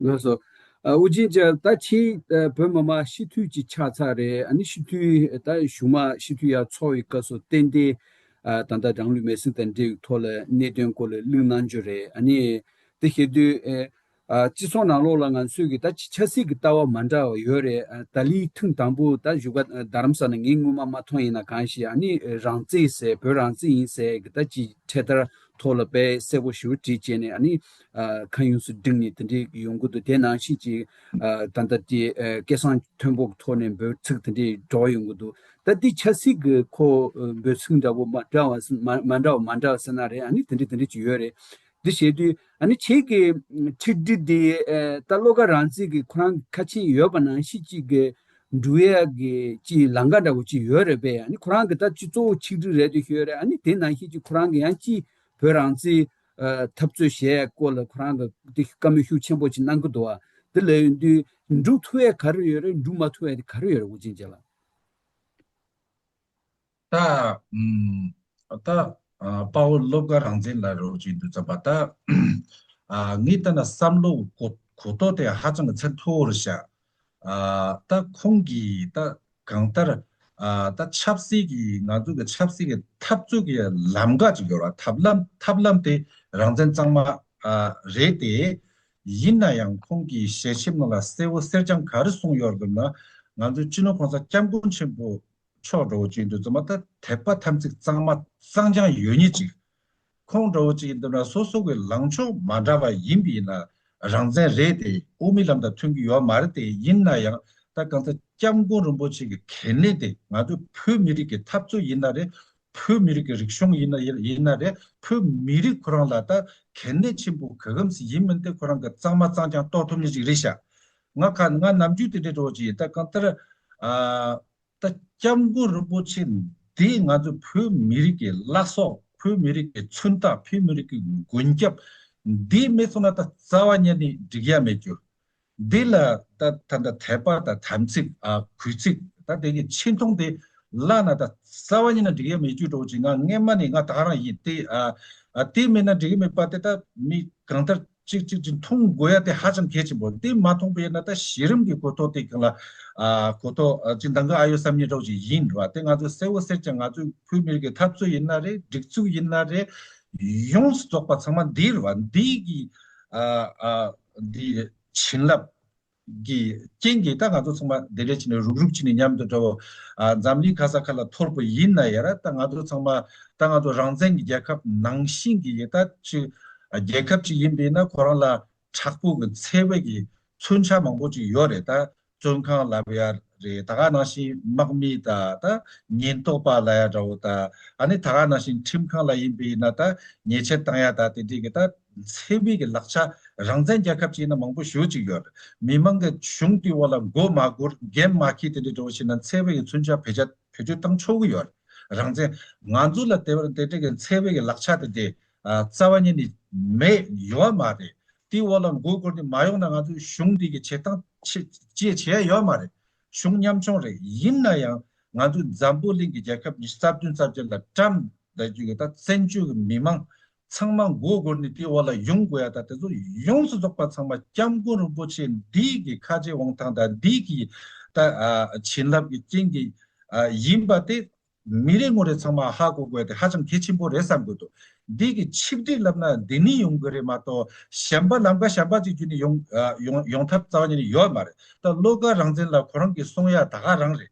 ལགས་སོ། ཨ་ཨུ་རྒྱན་ཅག་ད་ཁྱེད་ཨ་བོད་མི་མང་སྤྱི་འཐུས་ཀྱི་ཆགས་ཚར་རེད། ཨ་ནི་སྤྱི་འཐུས་ད་གཞུག་མ་སྤྱི་འཐུས་ཡར་ཚོགས་པའི་སྐབས་སུ་ཏན་ཏན་ཨ་ད་ལྟ་རང་ལུས་མེར་སྲེག་དང་འབྲེལ་བའི་ཐོག་ལ་གནད་དོན་སྐོར་ལ་གླེང་གནང་རྒྱུ་རེད། ཨ་ནི་དེ་བཤད་དུས་ཨེ་ཨ་སྤྱི་ཚོགས་ནང་ལོགས་ལ་ང་ཚོས་ཀྱི་ད་ཆབ་སྲིད་ཀྱི་ལྟ་བ་མ་འདྲ་བ་ཡོད་རེད། ཨ་ད་ལི་ཐེངས་དང་པོ་ད་བཞུགས་སྒར་རྡ་རམ་ས་ལ་ངས་སྔོན་མ་མ་མཐོང་ཡིན་ན་གང་ཞིག་ཨ་ནི་རང་བཙན་ཟེར་བོད་རང་བཙན་ཡིན་ཟེར་གྱི་ད་ཅིག་འཕྲེད་དར་ཐོག་ལ་དཔེ་གསལ་པོ་ཞེ་པོ་བྲིས་བྱས་ནས་ཨ་ནི་ཨ་ཁ་གཡང་སུ་བསྒྲེངས་ནས་དེ་འདྲའི་ཡོང་གི་འདུག་དེ་ནང་བཞིན་གྱི་ཨ་ད་ལྟ་དེ་ཨ་སྐལ་བཟང་མཐོན་པོ་གི་ཐོག་ནས་འབོད་ཚིག་དེ་འདྲའི་སྒྲོག་ཡོང་གི་འདུག་ད་འདི་ཆབ་སྲིད་ཀྱི་ཁོ་ཨ་འབོད་ཚིག་འདྲ་པོ་མ་འདྲ་བ་མ་མ་འདྲ་བ་མ་འདྲ་བ་ཟེར་ན་རེད། ཨ་ནི་དེ་འདྲ་དེ་འདྲ་ཅིག་ཡོད་རེད། འདི་བྱེད་དུས་ཨ་ནི་ཁྱེད་ཀྱི་ཨ་ཆིག་སྒྲིལ་འདི་ཨ་ད་བློ་དགའ་རང་བཙན་གྱི་ཁོ་རང་ཁ་ཆེམས་ཡོད་པ་ནང་བཞིན་ཅིག་གི་འགྲོ་ཡག་གི་ཅིག་ལམ་ཁ་འདྲ་པོ་ཅིག་ཡོད་རེད་པས། ཨ་ནི་ཁོ་རང་གི་ད་སྤྱི་གཙོ་བོ་ཆིག་སྒྲིལ་རེད་དེ་ཤོད་རེད། ཨ་ནི་དེ་ནང་བཞིན་ཅིག་ཁོ་རང་གི་ཡང་ཅིག་བོད་རང་བཙན་ཨ་འཐབ་རྩོད་བྱེད་ཡག་སྐོར་ལ་ཁོ་རང་གི་དེ་བཀའ་མོལ་ཤུགས་ཆེན་པོ་ཅིག་གནང་གི་འདུག་བ། དེ་ལབ་ཡོང་དུས་འགྲུབ་ཐུབ་ཡག་ག་རེ་ཡོད་རེད། འགྲུབ་མ་ཐུབ་ཡག་དེ་ག་རེ་ཡོད་རེད། ཨུ་རྒྱན་རྒྱལ་ལགས། ད་ཨུམ་ད་ཨ་དཔའ་བོ་བློ་དགའ་རང་བཙན་ལགས་རོགས་ཅིག་འདུག་ཙམ་པ་ད་ཨ་ངས་ལྟ་ན་བསམ་བློ་གོ་གོ་རྟོགས་དེ་ཧ་ཅང་གི་ཚད་མཐོ་བོ་རེད་ཤག་ཨ་ད་ཁོང་གིས་ད་གང་ལྟར་ཨ་ད་ཆབ་སྲིད་ཀྱི་ང་ཚོ་གི་ཆབ་སྲིད་ཀྱི་འཐབ་རྩོད་ཀྱི་ལམ་ཁ་ཅིག་ཡོད་ར། ཐབས་ལམ་ཐབས་ལམ་དེ་རང་བཙན་གཙང་མ་ཨ་རེད་དེ། ཡིན་ན་ཡང་ཁོང་གིས་ཞལ་ཆེམས་ནང་ལ་གསལ་བོ་གསལ་རྐྱང་ག་རེ་གསུངས་ཡོད་རེད་ཟེར་ན། ང་ཚོའི་སྤྱི་ནོར་གོང་ས་སྐྱབས་མགོན་ཆེན་པོ་མཆོག་འདྲ་བོ་ཅིག་འདུག་ཙམ་པ་ད་དད་པ་དམ་ཚིག་གཙང་མ་གཙང་རྐྱང་ཡོད་མཁན་ཅིག་ཁོང་འདྲ་བོ་ཅིག་འདུག་ན་སོ་སོ་གི་ལངས་ཕྱོགས་མ་འདྲ་བ་ཡིན་པ་ཡིན་ན་རང་བཙན་རེད་དེ། དབུ་མའི་ལམ་དང་མཐུན་གྱི་ཡོད་མ་རེད་དེ། ཡིན་ན་ཡང་ད་གང་ལྟར་སྐྱབས་མགོན་རིན་པོ་ཆེ་གི་གལ་གནད་དེ་ང་ཚོ་བོད་མི་རིགས་ཀྱི་འཐབ་རྩོད་ཡིན་ན་རེད། བོད་མི་རིགས་ཀྱི་རིག་གཞུང་ཡིན་ན་ཡིན་ན་རེད། བོད་མི་རིགས་ཁོ་རང་ལ་ད་གལ་གནད་ཆེན་པོ་ག་གམ་ཞིག་ཡིན་མིན་དེ་ཁོ་རང་གི་གཙང་མ་གཙང་རྐྱང་རྟོགས་ཐུབ་མཁན་ཞིག་རེད་ཤག་ང་ཁ་ང་ནམ་རྒྱུན་དེ་འདྲའི་འདྲ་བོ་ཅིག་ཡིན། ད་གང་ལྟར་ཨ། ད་སྐྱབས་མགོན་རིན་པོ་ཆེ་འདི་ང་ཚོ་བོད་མི་རིགས་ཀྱི་བླ་སྲོག་བོད་མི་རིགས་ཀྱི་མཚོན་རྟགས། བོད་མི་རིགས་ཀྱི་མགོན་སྐྱབས་འདི་མེད་སོང་ན་ད་རྩ་བ་ཉིད་ནས་འགྲིག་ཡ་མེད་རྒྱུ། འདི་ལ་ད་ད་ད་དད་པ་དང་དམ་ཚིག་ཨ་གུས་ཚིག་ད་དེ་གི་ཆེ་མཐོང་དེ་བརླག་ན་ད་རྩ་བ་ཉིད་ནས་འགྲིག་ཡ་མེད་རྒྱུ་འདྲ་བོ་ཅིག་ང་སྔན་མ་ནས་ང་ད་ག་རང་ཡིན་ཏེ། ཨ་ཨ་དེ་མེད་ན་འགྲིག་གི་མེད་པ་དེ་ད་མི་གང་ལྟར་གཅིག་གཅིག་གཅིག་མཐོང་དགོས་ཡ་དེ་ཧ་ཅང་གལ་ཆེན་པོ། དེ་མ་མཐོང་པ་ཡིན་ན་ད་གཞི་རིམ་གྱི་གོ་རྟོགས་དེ་གང་ལ་ཨ་གོ་རྟོགས་ཨ་གཅིག་འདང་གི་ཨ་ཡོད་བསམ་མཁན་འདྲ་བོ་ཅིག་ཡིན་རེད་བ། དེ་ང་ཚོ་གསལ་བོ་གསལ་རྐྱང་ང་ཚོའི་བོད་མི་རིགས་ཀྱི་འཐབ་རྩོད་ཡིན་ན་རེད། སྒྲིག་འཛུགས་ཡིན་ན་རེད། ཡོངས་སུ་རྫོགས་པ་ཚང་མ་འདི་རེད་བ། འདི་གི་ ཨ་ཨ་འདི་བྱིན་རླབས་ཀྱི་རྐྱེན་གྱིས་ད་ང་ཚོ་ཚང་མ་འདི་འདྲ་བྱས་ནས་རུག་རུག་བྱས་ནས་མཉམ་དུ་འདྲ་བོ། ཨ་འཛམ་གླིང་ག་ས་ག་ལ་འཐོར་པོ་ཡིན་ན་ཡང་ར། ད་ང་ཚོ་ཚང་མ་ད་ང་ཚོ་རང་བཙན་གྱི་རྒྱལ་ཁབ་ནང་བཞིན་གྱི་ཡི་ད་ཅིག་རྒྱལ་ཁབ་ཅིག་ཡིན་པས་ན་ཁོ་རང་ལ་དྲག་པོ་གི་འཚེ་བའི་གི་མཚོན་ཆ་མང་པོ་ཅིག་ཡོད་རེད། ད་བཙོན་ཁང་ལབ་ཡ་རེད། ད་ག་ནང་བཞིན་དམག་མི་ད་ད་ཉེན་རྟོག་པ་ལབ་ཡ་འདྲ་བོ། ད་ཨ་ནི་ད་ག་ནང་བཞིན་ཁྲིམས་ཁང་ལ་ཡིན་པས་ན་ད་ཉེས་ཆད་བཏང་ཡ་ད་དེ་འདྲའི་གི་ད་འཚེ་བའི་གི་ལག་ཆ་རང་བཙན་རྒྱལ་ཁབ་ཅིག་ཡིན་ན་མང་པོ་ཞེ་ཅིག་ཡོད་རེད། མི་མང་གི་གཞུང་དེའི་འོག་ལ་མགོ་མ་སྒུར་འགན་མ་འཁྱེར་དེ་འདྲའི་འདྲ་བོ་བྱས་ན་འཚེ་བའི་གི་མཚོན་ཆ་བེད་སྤྱོད་བེད་སྤྱོད་བཏང་ཆོག་གི་ཡོད་རེད། རང་བཙན་ང་ཚོ་ལ་དེ་བར་དེ་འདྲའི་གི་འཚེ་བའི་གི་ལག་ཆ་དེ་དེ་ཨ་རྩ་བ་ཉིད་ནས་མེད་ཡོད་མ་རེད། དེའི་འོག་ལ་མགོ་སྒུར་ནས་མ་ཡོང་ན་ང་ཚོའི་གཞུང་འདི་གི་བྱེད་སྟངས་ཅི་ཅི་བྱེད་ཡ་ཡོད་མ་རེད། གཞུང་ཉམ་ཆུང་རེད། ཡིན་ན་ཡང་ང་ཚོའི་འཛམ་བུ་གླིང་གི་རྒྱལ་ཁབ་ཉི་ཤུ་རྩ་བདུན་རྩ་བརྒྱད་ལ་ཀྲམ་ད་རྒྱུ་གི་ད་བཙན་བྱོལ་གི་མི་མང་ཚང་མ་མགོ་སྒུར་ནས་དེའི་འོག་ལ་ཡོང་དགོས་ཡ་ད་དེ་ཚོ་ཡོངས་སུ་རྫོགས་པ་ཚང་མ་སྐྱབས་མགོན་རིན་པོ་ཆེ་འདི་གི་ཁ་རྗེ་དབང་ཐང་དང་འདི་གི་ད་ཨ་བྱིན་རླབས་ཀྱི་རྐྱེན་གྱིས་ཨ་ཡིན་པ་དེ། མི་རེ་ངོ་རེ་ཚང་མ་ཧ་གོ་དགོས་དེ་ཧ་ཅང་གལ་ཆེན་པོ་རེད་བསམ་དགོས་འདུག་འདི་གི་ཆིག་སྒྲིལ་ལབ་ན་འདི་ནས་ཡོང་གི་རེད་མ་གཏོགས་གཞན་པ་ལམ་ཀ་གཞན་པ་ཅིག་བརྒྱུད་ནས་ཡོང་ཨ་ཡོང་ཡོང་ཐབས་རྩ་བ་ཉིད་ནས་ཡོད་མ་རེད། ད་བློ་དགའ་རང་བཙན་ལགས་ཁོ་རང་གིས་གསུང་ཡ་ད་ག་རང་རེད།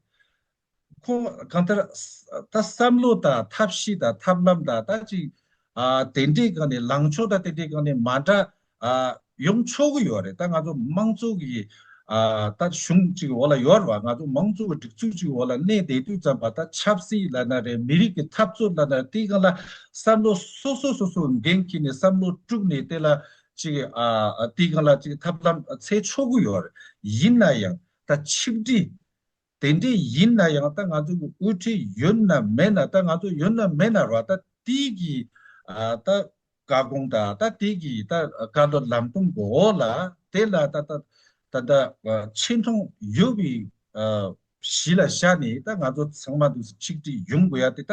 ཁོ་གང་ལྟར་ད་བསམ་བློ་དང་ཐབས་ཤེས་དང་ཐབས་ལམ་དང་ད་ཅིག་ཨ་དེ་འདྲའི་སྒང་ནས་ལངས་ཕྱོགས་དང་དེ་འདྲའི་སྒང་ནས་མ་འདྲ་ཨ་ཡོང་ཆོག་གི་ཡོད་རེད། ད་ང་ཚོ་དམངས་གཙོ་གི་ཨ་ད་གཞུང་གཅིག་འོག་ལ་ཡོད་རེད་བ། ང་ཚོ་དམངས་གཙོ་གི་སྒྲིག་འཛུགས་གཅིག་འོག་ལ་གནས་བསྡད་དུས་ཙམ་པ་ད་ཆབ་སྲིད་ལབ་ན་རེད། མི་རིགས་ཀྱི་འཐབ་རྩོད་ལབ་ན་རེད། དེའི་སྒང་ལ་བསམ་བློ་སོ་སོ་སོ་སོ་འགན་འཁྱེར་ནས་བསམ་བློ་དཀྲུགས་ནས་དེ་ལ་ཅིག་ཨ་དེའི་སྒང་ལ་ཅིག་ཐབས་ལམ་འཚོལ་ཆོག་གི་ཡོད་རེད། ཡིན་ན་ཡང་ད་ཆིག་སྒྲིལ་དེ་འདྲས་ཡིན་ན་ཡང་ད་ང་ཚོ་གི་དབུ་ཁྲིད་ཡོད་ན་མེད་ན། ད་ང་ཚོ་ཡོད་ན་མེད་ན་ར། ད་དེ་གི་ཨ་ད་བཀའ་དགོངས་དང་ད་དེ་གི་ད་བཀའ་སློབ་ལམ་སྟོན་གི་འོག་ལ་དེ་ལ་ད་ད་ད་ད་ཨ་ཆེ་མཐོང་ཡོད་པའི་ཨ་གཞི་ལ་བཞག་ནས་ད་ང་ཚོ་ཚང་མ་འདུག་སེ་ཆིག་སྒྲིལ་ཡོང་དགོས་ཡ་དེ་ད་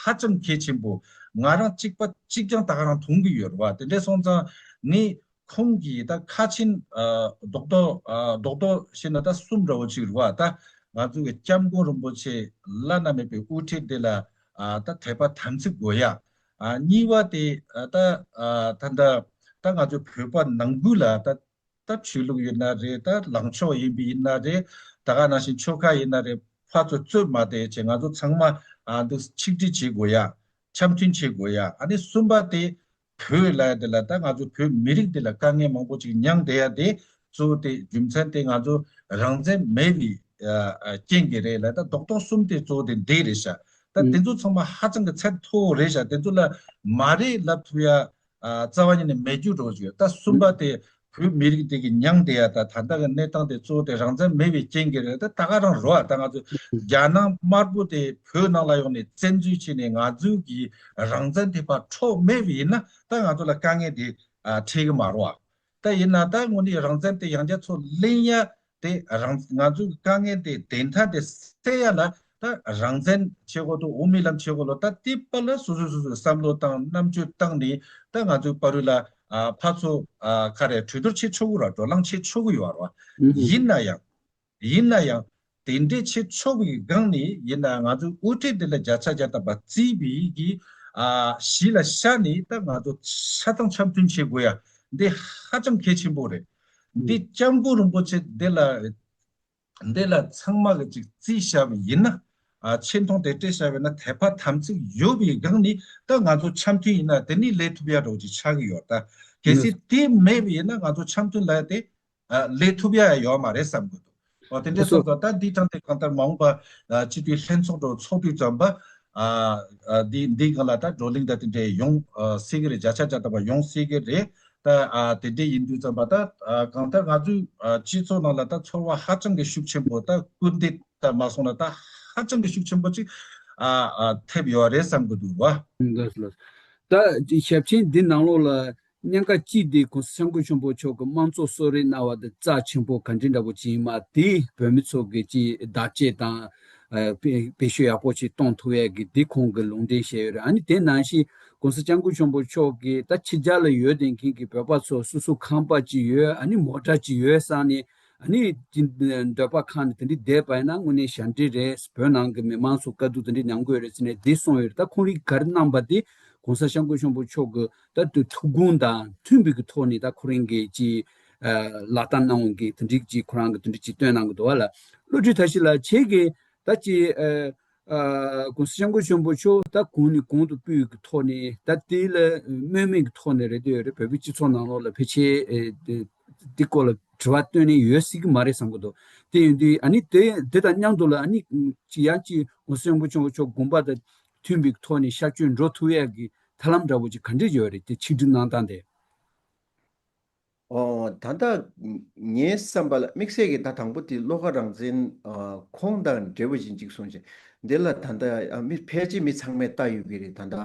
ཧ་ཅང་གལ་ཆེན་པོ། ང་རང་གཅིག་པ་གཅིག་རྐྱང་ད་ག་རང་མཐོང་གི་ཡོད་རེད་བ། དེ་འདྲས་སོང་ཙང་ངས་ཁོང་གིས་ད་ཁ་ཆེན་ཨ་རྡོག་རྡོག་ཨ་རྡོག་རྡོག་བཤད་ན་ད་གསུམ་འདྲ་བོ་ཅིག་རེད་བ། ད་ང་ཚོ་གི་སྐྱབས་མགོན་རིན་པོ་ཆེ་བླ་ན་མེད་པའི་དབུ་ཁྲིད་དེ་ལ་ཨ་ད་དད་པ་དམ་ཚིག་དགོས་ཡ། ཨ་གཉིས་པ་དེ་ཨ་ད་ཨ་ད་ད་ད་ང་ཚོ་བོད་པ་ནང་ཁུལ་ལ་ད་ད་ཆོས་ལུགས་ཡིན་ན་རེད། ད་ལངས་ཕྱོགས་ཡིན་པ་ཡིན་ན་རེད། ད་ག་ནང་བཞིན་ཆོལ་ཁ་ཡིན་ན་རེད། ཕར་ཚུར་རྩོད་མ་དེ་བྱས་ང་ཚོ་ཚང་མ་ཨ་འདི་ཆིག་སྒྲིལ་བྱེད་དགོས་ཡ། འཆམ་མཐུན་བྱེད་དགོས་ཡ། ཨ་ནི་གསུམ་པ་དེ་བོད་ལ་དེ་ལ་ད་ང་ཚོ་བོད་མི་རིགས་དེ་ལ་དཀའ་ངལ་མང་པོ་ཅིག་མྱངས་བསྡད་ཡ་དེ་གཙོ་བོ་དེ་རྒྱུ་མཚན་དེ་ང་ཚོ་རང་བཙན་མེད་པའི་ཨ་ཨ་རྐྱེན་གྱིས་རེད་ལ། ད་རྡོག་རྡོག་གསུམ་དེ་གཙོ་བོ་དེ་འདི་རེད་ཤག་ད་དེ་ཚོ་ཚང་མ་ཧ་ཅང་གི་ཚད་མཐོ་བོ་རེད་ཤག་དེ་ཚོ་ལ་མ་རེད་ལབ་ཐུབ་ཡ་ཨ་རྩ་བ་ཉིད་ནས་མེད་རྒྱུ་འདྲ་བོ་ཅིག་ཡོད། ད་གསུམ་པ་དེ་བོད་མི་རིགས་དེ་གི་མྱངས་བསྡད་ཡ་ད་ད་ལྟ་གི་གནས་སྟངས་དེ་གཙོ་བོ་དེ་རང་བཙན་མེད་པའི་རྐྱེན་གྱིས་རེད། ད་ད་ག་རང་རོ་ཨ། ད་ང་ཚོ་རྒྱ་ནག་དམར་པོ་དེ་བོད་ནང་ལ་ཡོང་ནས་བཙན་འཛུལ་བྱས་ནས་ང་ཚོའི་གི་རང་བཙན་དེ་ཕར་འཕྲོག་མེད་པ་ཡིན་ན་ད་ང་ཚོ་ལ་དཀའ་ངལ་དེ་ཨ་འཕྲད་གི་མ་རོ་ཨ། ད་ཡིན་ན་ད་དངོས་གནས་རང་བཙན་དེ་ཡང་བསྐྱར་ཚུར་ལེན་ཡ་དེ་རང་ང་ཚོའི་དཀའ་ངལ་དེ་བདེན་མཐའ་དེ་སེལ་ཡ་ལ་ད་རང་བཙན་བྱེད་དགོས་འདུག་དབུ་མའི་ལམ་བྱེད་དགོས་ལོ། ད་དེ་པ་ལ་སོ་སོ་སོ་སོའི་བསམ་བློ་བཏང་རྣམ་དཔྱོད་བཏང་ནས་ད་ང་ཚོའི་བར་དུ་ལ་ཨ་ཕར་ཚུར་ཨ་ག་རེ་གྲོས་བསྡུར་བྱེད་ཆོག་གི་ར། བགྲོ་གླེང་བྱེད་ཆོག་གི་ཡོད་ར། ཡིན་ན་ཡང་ཡིན་ན་ཡང་དེ་འདྲའི་བྱེད་ཆོག་པའི་སྒང་ནས་ཡིན་ན་ང་ཚོའི་དབུ་ཁྲིད་འདི་ལ་བརྒྱ་ཆ་བརྒྱ་ཐམ་པ་བརྩིས་པའི་གི་ཨ་གཞི་ལ་བཞག་ནས་ད་ང་ཚོ་ཆ་ཚང་འཆམ་མཐུན་བྱེད་དགོས་ཡ་འདི་ཧ་ཅང་གལ་ཆེན་པོ་རེད། འདི་སྐྱབས་མགོན་རིན་པོ་ཆེ་འདི་ལ་འདི་ལ་ཚང་མ་གི་ཅིག་བརྩིས་བཞག་པ་ཡིན་ན། ཨ་ཆེ་མཐོང་དེ་སྤྲད་བཞག་པ་ཡིན་ན་དད་པ་དམ་ཚིག་ཡོད་པའི་སྒང་ནས་ད་ང་ཚོ་འཆམ་མཐུན་ཡིན་ན་དེ་ནི་ལས་ཐུབ་ཡ་འདྲ་བོ་ཅིག་ཆགས་ཀྱི་ཡོད། ད་གལ་སྲིད་དེ་མེད་པ་ཡིན་ན་ང་ཚོ་འཆམ་མཐུན་ལ་དེ་ཨ་ལས་ཐུབ་ཡ་ཡོད་མ་རེད་བསམ་གི་འདུག་ཨོ་དེ་འདྲ་སོང་ཙང་ད་འདི་དང་དེ་གང་ལྟར་མ་འོངས་པ་ཨ་སྤྱི་འཐུས་ལྷན་ཚོགས་འདྲ་བོ་ཚོགས་དུས་ཙམ་པ་ཨ་ཨ་འདི་འདི་སྒང་ལ་ད་བགྲོ་གླེང་ད་དེ་འདྲ་ཡོང་ཨ་སྲིད་གི་རེད། བརྒྱ་ཆ་བརྒྱ་ཐམ་པ་ཡོང་སྲིད་གི་རེད། ད་ཨ་དེ་འདྲ་ཡིན་དུས་ཙམ་པ་ད་ཨ་གང་ལྟར་ང་ཚོའི་ཨ་སྤྱི་ཚོགས་ནང་ལ་ད་ཚོར་བ་ཧ་ཅང་གི་ཤུགས་ཆེན་པོ་ད་སྐུལ་འདེད་ད་མ་སོང་ན་ད་ཧ་ཅང་གི་ཤུགས་ཆེན་པོ་ཅིག་ཨ་ཨ་ཐེབས་ཡོད་རེད་བསམ་གི་འདུག་བ། ལགས་ལགས། ད་ཞབས་ཆེན་འདི་ནང་ལོགས་ལ་གཉན་ཁ་གཅིག་འདི་༸གོང་ས་༸སྐྱབས་མགོན་ཆེན་པོ་མཆོག་གི་དམངས་གཙོ་གསོལ་རས་གནང་བ་འདི་རྩ་ཆེན་པོ་ག་འདྲ་འདྲ་པོ་ཅིག་ཡིན་མ་དེ་བོད་མི་ཚོ་གི་ཅིག་བདག་གཅེས་དང་ཨ་བེད་བེད་སྤྱོད་ཡག་པོ་ཅིག་གཏོང་ཐུབ་ཡས་ཀྱི་འདི་ཁོང་གི་ལུང་འདྲེན་བྱས་ཡོད་རེད། ཨ་ནི་དེ་ནང་བཞིན་༸གོང་ས་༸སྐྱབས་མགོན་ཆེན་པོ་མཆོག་གིས་ད་ཕྱི་རྒྱལ་ལ་ཡོད་བསྡད་མཁན་གྱི་བོད་པ་ཚོ་སོ་སོ་ཁང་པ་ཅིག་ཡོད། ཨ་ནི་མོ་ཊ་ཅིག་ཡོད་བསམ་ནས་ཨ་ནི་ཅིག་འདོད་པ་ཁེངས་ནས་དེ་འདྲ་བསྡད་པ་ཡིན་ན་དངོས་གནས་ཞབས་འདྲེན་རེད། བོད་ནང་གི་མི་མང་ཚོ་དཀའ་སྡུག་དེ་འདྲ་མྱངས་དགོས་རེད་ཟེར་ནས་འདི་གསུངས་ཡོད་རེད། ད་ཁོང་རིགས་ག་རེ་གནང་པ་དེ་ ༸གོང་ས་༸སྐྱབས་མགོན་ཆེན་པོ་མཆོག་གི་ད་དུ་ཐུགས་དགོངས་དང་མཐུན་པའི་གི་ཐོག་ནས་ད་ཁོ་རང་གི་ཅིག་ལག་བསྟར་གནང་བའི་གི་དེ་འདྲའི་ཅིག་ཁོ་རང་གི་དེ་འདྲའི་ཅིག་སྟོན་གནང་གི་འདུག་བ་ལ། བློ་གྲོས་བཀྲ་ཤིས་ལགས་ཁྱེད་ཀྱིས་ད་ཅིག་ཨ་༸གོང་ས་༸སྐྱབས་མགོན་ཆེན་པོ་མཆོག་ད་གོང་ནས་གོང་དུ་སྤོས་ཀྱི་ཐོག་ནས་ད་དེ་ལ་སྨོན་མེད་ཀྱི་ཐོག་ནས་རེད་འདོད་རེད། བོད་པའི་སྤྱི་ཚོགས་ནང་ལོགས་ལ་ཕལ་ཆེར་དེ་སྐོར་ལ་དྲི་བ་བཏོན་ནས་ཡོད་སྲིད་ཀྱི་མ་རེད་བསམ་གྱི་འདུག་དེ་ཡིན་དུས་ཨ་ནི་དེ་དེ་དང་མཉམ་དུ་ལ་ཨ་ནི་ཅི་ཡང་ཅི་༸གོང་ས་༸སྐྱབས་མགོན་ཆེན་པོ་མཆོག་དགོངས་པ་དང་མཐུན་པའི་ཐོག་ནས་ཤར་བསྐྱོད་འགྲོ་ཐུབ་ཡག་གི་ཐབས་ལམ་འདྲ་བོ་ཅིག་ག་འདྲས་ཡོད་རེད། དེ་ཆིག་སྒྲིལ་གནང་སྟངས་དེ། ཨོ། ད་ལྟ་ངའི་བསམ་པ་ལ་དམིགས་བསལ་གྱི་ད་དང་པོ་དེ་བློ་དགའ་རང་བཙན་ཨ་ཁོང་དང་འབྲེལ་བ་ཅན་ཅིག་གསུངས་ཤིང་། འདི་ལ་ད་ལྟ་ཨ་མི་ཕལ་ཆེར་མི་ཚང་མས་ལྟ་ཡོད་ཀྱི་རེད། ད་ལྟ་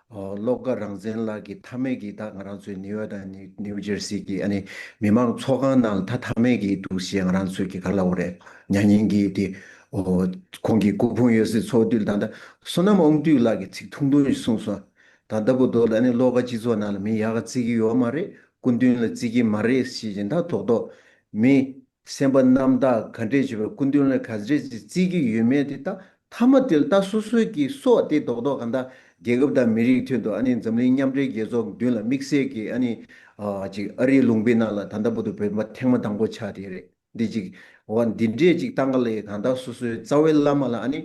ཨོ་བློ་དགའ་རང་བཙན་ལགས་ཀྱི་མཐའ་མའི་གི་ད་ང་རང་ཚོའི་ནིའུ་ཡོག་དང་ནིའུ་ནིའུ་ཇར་སི་གི་ཨ་ནི་མི་མང་ཚོགས་ཁང་ནང་ལ་ད་མཐའ་མའི་གི་འདུག་ཞེས་ང་རང་ཚོའི་གི་ག་ལ་འོ་རེད། མྱ་ངན་གྱི་དེ་ཨོ་ཁོང་གི་སྐུ་ཕུང་ཡོད་སའི་ཚོགས་འདུ་ལ་ད་ལྟ་བསོད་ནམས་དབང་འདུས་ལགས་ཀྱིས་ཚིག་ཐུང་ཐུང་ཞིག་གསུངས་སོང་། ད་ལྟ་བུ་དོ་ལ་ནི་བློ་དགའ་སྤྱི་ཚོགས་ནང་ལ་མི་ཡག་ག་བརྩི་གི་ཡོད་མ་རེད། སྐུ་མདུན་ལ་བརྩི་གི་མ་རེད་ཞེས་བཞིན་ད་རྡོག་རྡོག་མི་སེམས་པ་རྣམ་དག་ག་འདྲས་བྱེད་པའི་སྐུ་མདུན་ལ་ག་འདྲས་ཅིག་བརྩི་གི་ཡོད་མེད་དེ་ད་མཐའ་མ་དེ་ལ་ད་སོ་སོའི་གི་སྲོག་དེ་རྡོག་རྡོག་ག་འདྲ་རྒྱལ་ཁབ་དང་མི་རིགས་དོན་དུ་ཨ་ནི་འཛམ་གླིང་མཉམ་འབྲེལ་རྒྱལ་ཚོགས་མདུན་ལ་དམིགས་བསལ་གྱི་ཨ་ནི་ཨ་ཅིག་ཨ་རིའི་ལུང་པའི་ནང་ལ་ད་ལྟ་བུ་དུ་བོད་པ་ཐེངས་མ་དང་པོ་ཆགས་དེ་རེད། འདི་ཅིག་འོ་འདི་འདྲས་ཅིག་བཏང་ག་ལས་གང་ལྟར་སོ་སོའི་རྩ་བའི་བླ་མ་ལ་ཨ་ནི།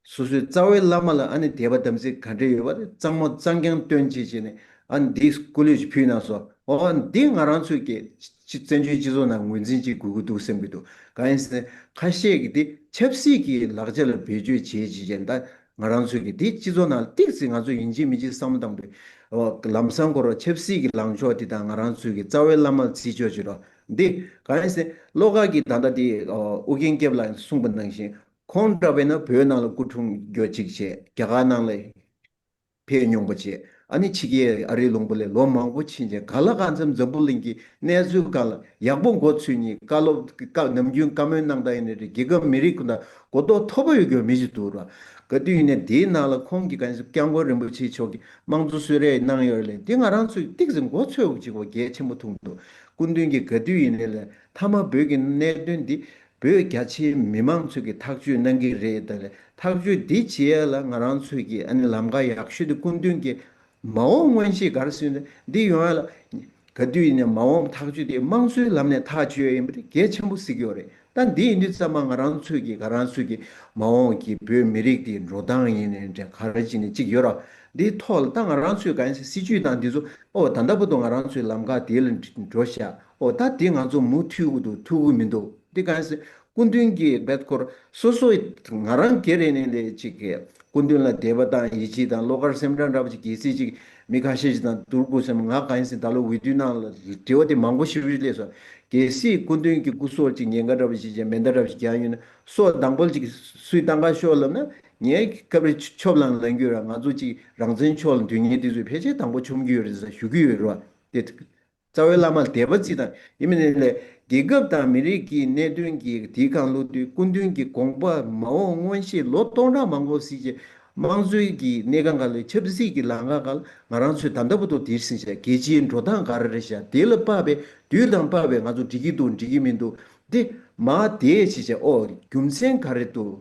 སོ་སོའི་རྩ་བའི་བླ་མ་ལ་ཨ་ནི་དད་པ་དམ་ཚིག་ག་འདྲས་ཡོད་པ་དེ་གཙང་མ་གཙང་རྐྱང་སྟོན་བྱེད་བྱས་ནས་ཨ་ནི་འདི་སྐུ་ལུས་ཅིག་ཕུལ་གནང་སོང་། འོ་འདི་ང་རང་ཚོའི་གི་སྤྱི་བཙན་བྱོལ་སྤྱི་ཚོགས་ནང་ངོས་འཛིན་ཅིག་དགོས་ཀྱི་འདུག་བསམ་གྱི་འདུག་གང་ཡིན་ཟེར་ན་ཁ་ཤས་ཀྱིས་འདི་ཆབ་སྲིད་ཀྱི་ལག་ཆ་ལ་བེད་སྤྱོད་བྱེད་བྱེད་བྱས་ད་ང་རང་ཚོའི་གི་འདི་སྤྱི་ཚོགས་ནང་ཏིག་ཙི་ང་ཚོ་ཡིན་གཅིག་མིན་གཅིག་བསམ་བློ་བཏང་དུས་འོ་ལམ་སང་ཁོ་རང་ཆབ་སྲིད་ཀྱི་ལངས་ཕྱོགས་འདི་དང་ང་རང་ཚོའི་གི་རྩ་བའི་བླ་མ་ལ་བརྩི་ཆོག་ཅིག་རོགས། འདི་གང་ཡིན་ཟེར་བློ་དགའ་གིས་ད་ལྟ་འདི་ཨོ་ཨུ་རྒྱན་སྐྱབས་ལགས་གསུངས་པ་ནང་བཞིན་ཁོང་འདྲ་བས་ན་བོད་ནང་ལ་སྐུ་འཁྲུངས་རྒྱུ་གཅིག་བྱས། རྒྱ་གར་ནང་ལ་ཕེབས་མྱོང་པ་བྱས། ཨ་ནི་ཕྱི་རྒྱལ་ཨ་རིའི་ལུང་པ་ལ་ལོ་མང་པོ་ཕྱིན་བྱས་ག་ལ་གང་འཚམ་འཛམ་བུ་གླིང་གི་གནས་ཚུལ་སྒང་ལ་ཡག་པོ་མགོ་ཚོས་མཁན་བཀའ་སློབ་བཀའ་ནམ་རྒྱུན་བཀའ་མོལ་གནང་སྟངས་ཡིན་ནའི་རེད། རྒྱལ་ཁབ་མི་རིགས་ཀུན་དང་གོ་རྟོགས་མཐོ་པོ་ཡོད་མཁན་མི་ཞིག་འདུག་ར། ག་དུས་ཡིན་ནའི་དེའི་ནང་ལ་ཁོང་གིས་གང་ཞིག་སྐྱབས་མགོན་རིན་པོ་ཆེ་མཆོག་གིས་དམངས་གཙོ་གསོལ་རས་གནང་ཡོད་ལས་དེ་ང་རང་ཚོས་ཏིག་ཙམ་མགོ་ཚོས་འོག་ཅིག་བ་གལ་ཆེན་པོ་མཐོང་འདུག་སྐུ་མདུན་གྱིས་ག་དུས་ཡིན་ནའི་ལས་མཐའ་མ་བོད་ཀྱི་གནད་དོན་འདི་བོད་རྒྱ་ཆེའི་མི་མང་ཚོས་ཀྱི་ཐག་གཅོད་གནང་གི་རེད། ད་ལས་ཐག་གཅོད་འདི་བྱེད་ཡ་ལ་ང་རང་ཚོས་ཀྱི་ཨ་ནི་ལམ་ཁ་ཡག་ཤོས་དེ་སྐུ་མདུན་གྱི་མ་འོངས་མངོན་ཤེས་ག་རེ་ཟེར་ན་འདི་ཡོང་ཡ་ལ་ག་དུས་ཡིན་ནའི་མ་འོངས་ཐག་གཅོད་དེ་དམངས་གཙོའི་ལམ་ནས་ཐག་གཅོད་ཡ་ཡིན་པ་དེ་གལ་ཆེན་པོ་གཟིགས་ཀྱི་ཡོད་རེད། ད་འདི་ཡིན་དུས་ཙམ་པ་ང་རང་ཚོས་ཀྱི་ང་རང་ཚོས་ཀྱི་མ་འོངས་ཀྱི་བོད་མི་རིགས་དེ་འགྲོ་སྟངས་ཡིན་ནའི་འདྲ་ག་རེ་བྱས་ནའི་གཅིག་ཡོད་ར། འདིའི་ཐོག་ལ་ད་ང་རང་ཚོས་གང་ཡིན་ཟེར་སྲིད་ཇུས་དང་འདི་ཚོ་ཨོ་ད་ལྟ་བར་དུ་ང་རང་ཚོའི་ལམ་ཁ་དེ་ལ་འགྲོ་ཤག་ཨོ་ད་འདི་ང་ཚོ་མུ་མཐུད་དགོས་འདུག་ཐུབ་ཀྱི་མི་འདུག་འདི་གང་ཡིན་ཟེར་སྐུ་མདུན་གྱི་རྦད་སྐོར་སོ་སོ་ང་རང་སྒེར་རེ་ནས་ལས་ཅིག་གི་སྐུ་མདུན་ལ་དད་པ་དང་ཡིད་ཆེས་དང་བློ་དཀར་སེམས་ཁྲལ་འདྲ་པོ་ཅིག་གལ་སྲིད་ཅིག་མི་ཁ་ཤས་ཤིག་དང་བསྡུར་དགོས་སེམས་ང་གང་ཡིན་ཟེར་ད་ལོ་འོས་བསྡུ་ནང་ལ་དྲི་བ་དེ་མང་པོ་ཞིག་སླེབས་སོང་། གལ་སྲིད་སྐུ་མདུན་གྱི་སྐུ་སྲོག་ཅིག་ཉེན་ཁ་འདྲ་པོ་ཞིག་ཅིག་མེ་མདའ་འདྲ་པོ་ཞིག་རྒྱག་ཡོད་ན་སྲོག་དང་པོ་ཅིག་སུས་བཏང་ག་ཤོག་ལབ་ན་ངས་སྐབས་རེ་ཆོབ་ལང་ལང་རྒྱུ་ར། ང་ཚོ་ཅིག་རང་བཙན་ཕྱོགས་ལ་འདུས་མཁན་དེ་ཚོས་ཕལ་ཆེར་དང་པོ་མཆོང་རྒྱུ་ཡོད་རེད་ཟེར་ཞུ་གི་ཡོད་རེད་བ། དེ་རྩ་བའི་བླ་མ་ལ་དད་པ་བརྩི་དང་ཡིན་མིན་ནའི་ལས་རྒྱལ་ཁབ་དང་མི་རིགས་ཀྱི་གནད་དོན་གྱི་དེའི་སྒང་ལོ་དུས་སྐུ་མདུན་གྱི་དགོངས་པ་མ་འོངས་མངོན་ཤེས་ལོ་སྟོང་ཕྲག་མང་པོ་ཟིན་རྗེས་དམངས་གཙོའི་གི་གནས་སྒང་ག་ལ་ཆབ་སྲིད་ཀྱི་ལམ་ཁ་ག་ལ་ང་རང་ཚོས་ད་ལྟ་བར་དུ་དེར་ཟིན་བྱས་རྒྱལ་སྤྱིའི་འགྲོ་སྟངས་ག་རེ་རེད་ཤག་དེ་ལ་དཔག་པའི་དུས་དང་དཔག་པའི་ང་ཚོ་འགྲིག་གི་འདུག་འགྲིག་གི་མི་འདུག་དེ་མ་དེ་བྱས་བྱས་ཨོ་རྒྱུ་མཚན་ག་རེ་འདུག་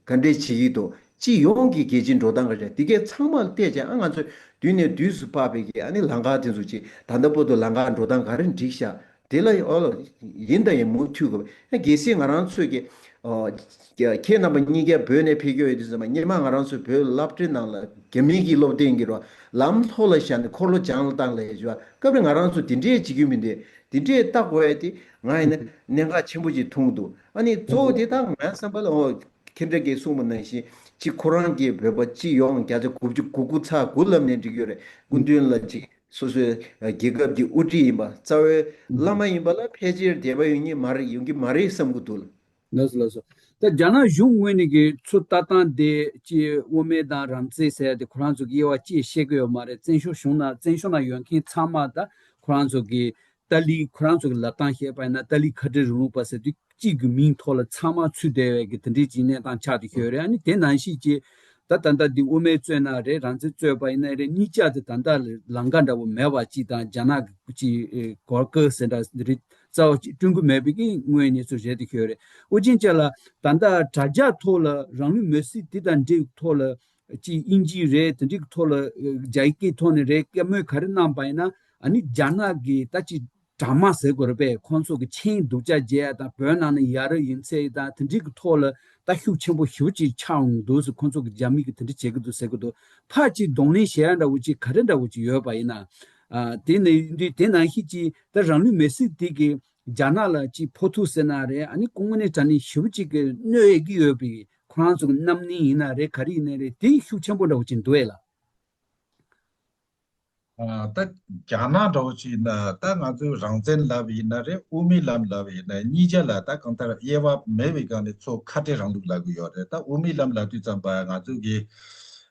ག་འདྲས་བྱེད་ཀྱི་འདུག་སྤྱི་ཡོངས་ཀྱི་རྒྱལ་སྤྱིའི་འགྲོ་སྟངས་ག་རེ་འདི་གས་ཚང་མ་ལ་བལྟས་བྱས་ཨ་ང་ཚོས་དུས་ནས་དུས་སུ་དཔག་པའི་གི་ཨ་ནི་ལམ་ཁ་དེ་ཚོ་ཅིག་ད་ལྟ་བར་དུ་ལམ་ཁ་འགྲོ་སྟངས་ག་རེ་འགྲིག་ཤག་དེ་ལ་ཨོ་ཡིན་དང་ཡིན་མུ་མཐུད་དགོས་པ་གལ་སྲིད་ང་རང་ཚོས་ཀྱི་ཨོ་ཁྱེད་རྣམ་པ་གཉིས་ཀ་བོད་ནས་ཕེབས་ཀྱི་ཡོད་དུས་ཙམ་པ་སྔོན་མ་ང་རང་ཚོའི་བོད་སློབ་གྲྭའི་ནང་ལ་རྒྱ་མིའི་གི་སློབ་སྟོན་གྱི་རོ་ལམ་ལྷོ་ལ་བཞག་ནས་འཁོར་ལོ་བྱང་ལ་བཏང་ལ་ཡོད་ཅོ་སྐབས་རེ་ང་རང་ཚོ་དེ་འདྲས་བྱེད་རྒྱུ་མི་འདུག་དེ་འདྲས་བལྟ་དགོས་ཡ་དེ་ང་ཡིན་ན་གནད་འགག་ཆེན་པོ་ཅིག་མཐོང་གི་འདུག་ཨ་ནི་གཙོ་བོ་དེ་ད་ང་བསམ་པ་ལ་ཨོ་ཁྱེད་འདྲ་གིས་གསུངས་པ་ནང་བཞིན་གཅིག་ཁོ་རང་གི་བོད་པ་སྤྱི་ཡོངས་བརྒྱ་ཆ་དགུ་བཅུ་གོ་དགུ་ཚེག་དགུ་ལབ་ནས་འགྲིག་ཡོད་རེད། སྐུ་མདུན་ལ་གཅིག་སོ་སོའི་རྒྱལ་ཁབ་ཀྱི་དབུ་ཁྲིད་ཡིན་པ་རྩ་བའི་བླ་མ་ཡིན་པ་ལ་ཕལ་ཆེར་དད་པ་ཡོང་ངེས་མ་རེད་ཡོང་གི་མ་རེད་བསམ་གྱི་འདུག་ལགས་སོ་ལགས་སོ། ད་རྒྱ་ནག་གཞུང་ངོས་ནས་ཀྱི་ཚུར་ལྟ་སྟངས་དེ་ཅི་དབུ་མེད་དང་རང་བཙན་ཟེར་ཡ་དེ་ཁོ་རང་ཚོ་གི་དབྱེ་བ་ཅི་ཤེས་ཀྱི་ཡོད་མ་རེད། བཙན་བྱོལ་གཞུང་ནང་བཙན་བྱོལ་ནང་ཡོད་མཁན་ཚང་མ་ད་ཁོ་རང་ཚོ་གི་ཏཱ་ལི་ཁོ་རང་ཚོ་གི་ལབ་སྟངས་བཤད་པ་ཡིན་ན་ཏཱ་ལི་ཁ་བྲལ་རིང་ལུགས་པ་ཟེར་དུས་གཅིག་གི་མིང་ཐོག་ལ་ཚང་མ་ཚུད་བསྡད་པའི་གི་དེ་འདྲའི་ཅིག་གནས་སྟངས་ཆགས་བསྡད་ཡོད་རེད། ཨ་ནི་དེ་ནང་བཞིན་ཅིག་ད་ད་ལྟ་འདི་དབུ་མེད་རྩོད་ན་རེད་རང་བཙན་རྩོད་པ་ཡིན་ན་རེད་གཉིས་ཆ་དེ་ད་ལྟ་ལ་ལམ་ཁ་འདྲ་བོ་མེད་པ་ཅིག་དང་རྒྱ་ནག་གི་ཅིག་གོར་ཀི་ཟེར་འདྲ་འདི་རིགས་རྩ་བ་ཅིག་བསྐྲུན་གི་མེད་པའི་གི་དངོས་གནས་ཚུལ་རེད་དེ་ཤོད་རེད། ཨོ་རྒྱན་ཅག་ལ་ད་ལྟ་དྲ་རྒྱ་ཐོག་ལ་རང་ལུས་མེར་སྲེག་འདི་དང་འབྲེལ་ཐོག་ལ་ ཅིག་དབྱིན་ཇི་རེད། དེ་འདྲའི་གི་ཐོག་ལ་ཨ་རྒྱ་ཡིག་སྐད་ཐོག་ནས་རེད། སྐད་མོས་ག་རེ་གནང་པ་ཡིན་ན། ཨ་ནི་རྒྱ་ནག་གི་ད་ཅིག་དྲག་དམག་ཟེར་དགོས་རེད་པས། ཁོང་ཚོ་གི་ཆིངས་སྡུག་ཅག་བརྗེ་ཡ་དང་། བོད་ནང་ནས་ཡ་རབས་ཡུན་ཚད་དང་དེ་འདྲའི་གི་ཐོག་ལ་ད་ཤུགས་ཆེན་པོ་ཞེ་པོ་ཅིག་ཆགས་འོང་འདུག་ཟེར། ཁོང་ཚོ་གི་རྒྱ་མི་གི་དེ་འདྲ་བྱེད་ཀྱི་འདུག་ཟེར་གི་འདུག་ཕར་ཅིག་གདོང་ལེན་བྱེད་ཡ་འདྲ་བོ་ཅིག་ག་རེ་འདྲ་བོ་ཅིག་ཡོད་པ་ཡིན་ན། ཨ་དེ་ནས་ཡིན་དུས་དེ་ནང་བཞིན་ཅིག་ད་རང་ལུས་མེར་སྲེག་དེ་གི་རྒྱ་ནག་ལ་ཅིག་ཕོག་ཐུག་ཟེར་ན་རེད། ཨ་ནི་དངོས་གནས་དྲང་གནས་ཞེ་པོ་ཅིག་གི་གནོད་ཡས་ཀྱི་ཡོད་པའི་ཁོ་རང་ཚོ་གི་རྣམ་སྨིན་ཡིན་ན་རེད། ག་རེ་ཡིན་ན་རེད། དེ་ཤུགས་ཆེན་པོ་འདྲ་བོ་ཅིག་འདུག་ཨེ་ལགས། ཨ་ད་རྒྱ་ནག་འདྲ་བོ་ཅིག་ཡིན་ན། ད་ང་ཚོས་རང་བཙན་ལབ་ཡིན་ན་རེད། དབུ་མའི་ལམ་ལབ་ཡིན་ན། གཉིས་ཆ་ལ་ད་གང་ལྟར་དབྱེ་བ་མེད་པའི་སྒང་ནས་ཚོ་ཁ་བྲལ་རིང་ལུགས་ལབ་ཀྱི་ཡོད་རེད། ད་དབུ་མའི་ལམ་ལབ་དུས་ཙམ་པ་ང་ཚོ་གི་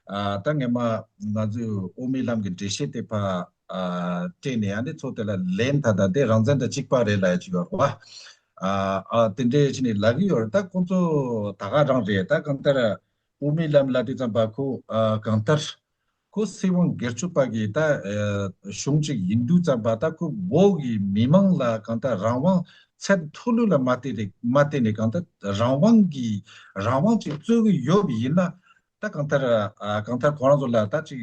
ཨ་ད་སྔན་མ་ང་ཚོས་དབུ་མའི་ལམ་གྱི་འགྲེལ་བཤད་དེ་ཕར་ཨ་སྤྲད་ནས། ཨ་ནི་ཚོ་དེ་ལ་ལན་ད་ད་དེ་རང་བཙན་དང་གཅིག་པ་རེད་ལབ་ཡ་ཅིག་ཡོད་རེད་པ། ཨ་ཨ་དེ་འདྲས་བྱས་ནས་ལབ་ཀྱི་ཡོད་རེད། ད་ཁོང་ཚོ་ད་ག་རང་རེད། ད་གང་ལྟར་དབུ་མའི་ལམ་ལབ་དུས་ཙམ་པ་ཁོ་ཨ་གང་ལྟར་ཁོ་སྲིད་དབང་སྒེར་གཅོད་པ་གི་ད་ཨ་གཞུང་ཅིག་ཡིན་དུས་ཙམ་པ། ད་ཁོ་བོད་ཀྱི་མི་མང་ལ་གང་ལྟར་རང་དབང་ཚད་མཐོ་ལོས་ལ་མ་བལྟས་ཏེ་མ་བལྟས་ནས། གང་ལྟར་རང་དབང་གི་རང་དབང་ཅིག་རྩོད་ཀྱི་ཡོད་པ་ཡིན་ན། ད་གང་ལྟར་ཨ་གང་ལྟར་ཁོ་རང་ཚོ་ལ་ད་ཅིག་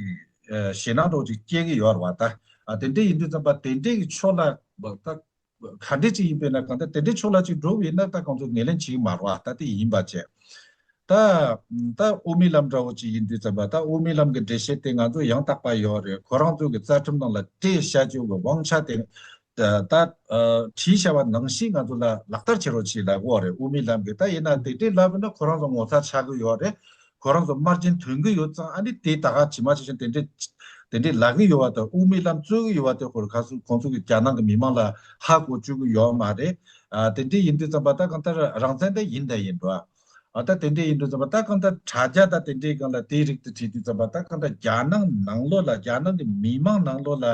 ཨ་ཞེད་སྣང་འདྲ་བོ་ཅིག་སྐྱེ་གི་ཡོད་རེད་པ། ད་ཨ་དེ་འདྲས་ཡིན་དུས་ཙམ་པ་དེ་འདྲས་ཀྱི་ཕྱོགས་ལ་ད་ག་འདྲས་ཅིག་ཡིན་པས་ན། གང་ལྟར་དེ་འདྲའི་ཕྱོགས་ལ་ཅིག་འགྲོ་བས་ན། ད་ཁོང་ཚོ་ངོས་ལེན་བྱེད་ཀྱི་མ་རེད་པ། ད་དེ་ཡིན་པ་བྱས། ད་ད་དབུ་མའི་ལམ་འདྲ་བོ་ཅིག་ཡིན་དུས་ཙམ་པ། ད་དབུ་མའི་ལམ་གྱི་འགྲེལ་བཤད་དེ་ང་ཚོ་ཡང་དག་པ་ཡོད་རེད། ཁོ་རང་ཚོ་གི་རྩ་ཁྲིམས་ནང་ལ་སྤྲད་བཞག་རྒྱུ་གི་དབང་ཆ་དེ་ད་ད་ཨ་བྲིས་བཞག་པ་ནང་བཞིན་ང་ཚོ་ལ་ལག་བསྟར་བྱེད་རོགས་བྱེད་ལབ་ཀྱི་ཡོད་རེད། དབུ་མའི་ལམ་གྱིས། ད་ཡིན་ན་དེ་འདྲས་ལབ་ན་ཁོ་རང་ཚོ་ངོ་ཚ་ཆགས་ཀྱི་ཡོད་རེད། ཁོ་རང་ཚོ་དམར་རྗེན་ཐོན་གྱི་ཡོད་ཙང་། ཨ་ནི་དེ་ད་ག་ཇི་མ་ཇི་བཞིན་དེ་འདྲས་དེ་འདྲས་ལབ་ཀྱི་ཡོད་པ་དང་། དབུ་མའི་ལམ་རྩོད་ཀྱི་ཡོད་པ་དེ་ཁོ་ཁ་སུ་ཁོང་ཚོ་གི་རྒྱ་ནག་གི་མི་མང་ལ་ཧ་གོ་བཅུག་གི་ཡོད་མ་རེད། ཨ་དེ་འདྲས་ཡིན་དུས་ཙམ་པ་ད་གང་ལྟར་རང་བཙན་དེ་ཡིན་དང་ཡིན་འགྲོ། ཨ་ད་དེ་འདྲས་ཡིན་དུས་ཙམ་པ་ད་གང་ལྟར་དྲ་རྒྱ་ད་དེ་འདྲས་སྒང་ལ་དེའི་རིགས་དེ་བྲིས་དུས་ཙམ་པ། ད་གང་ལྟར་རྒྱ་ནག་ནང་ལོགས་ལ། རྒྱ་ནག་གི་མི་མང་ནང་ལོགས་ལ་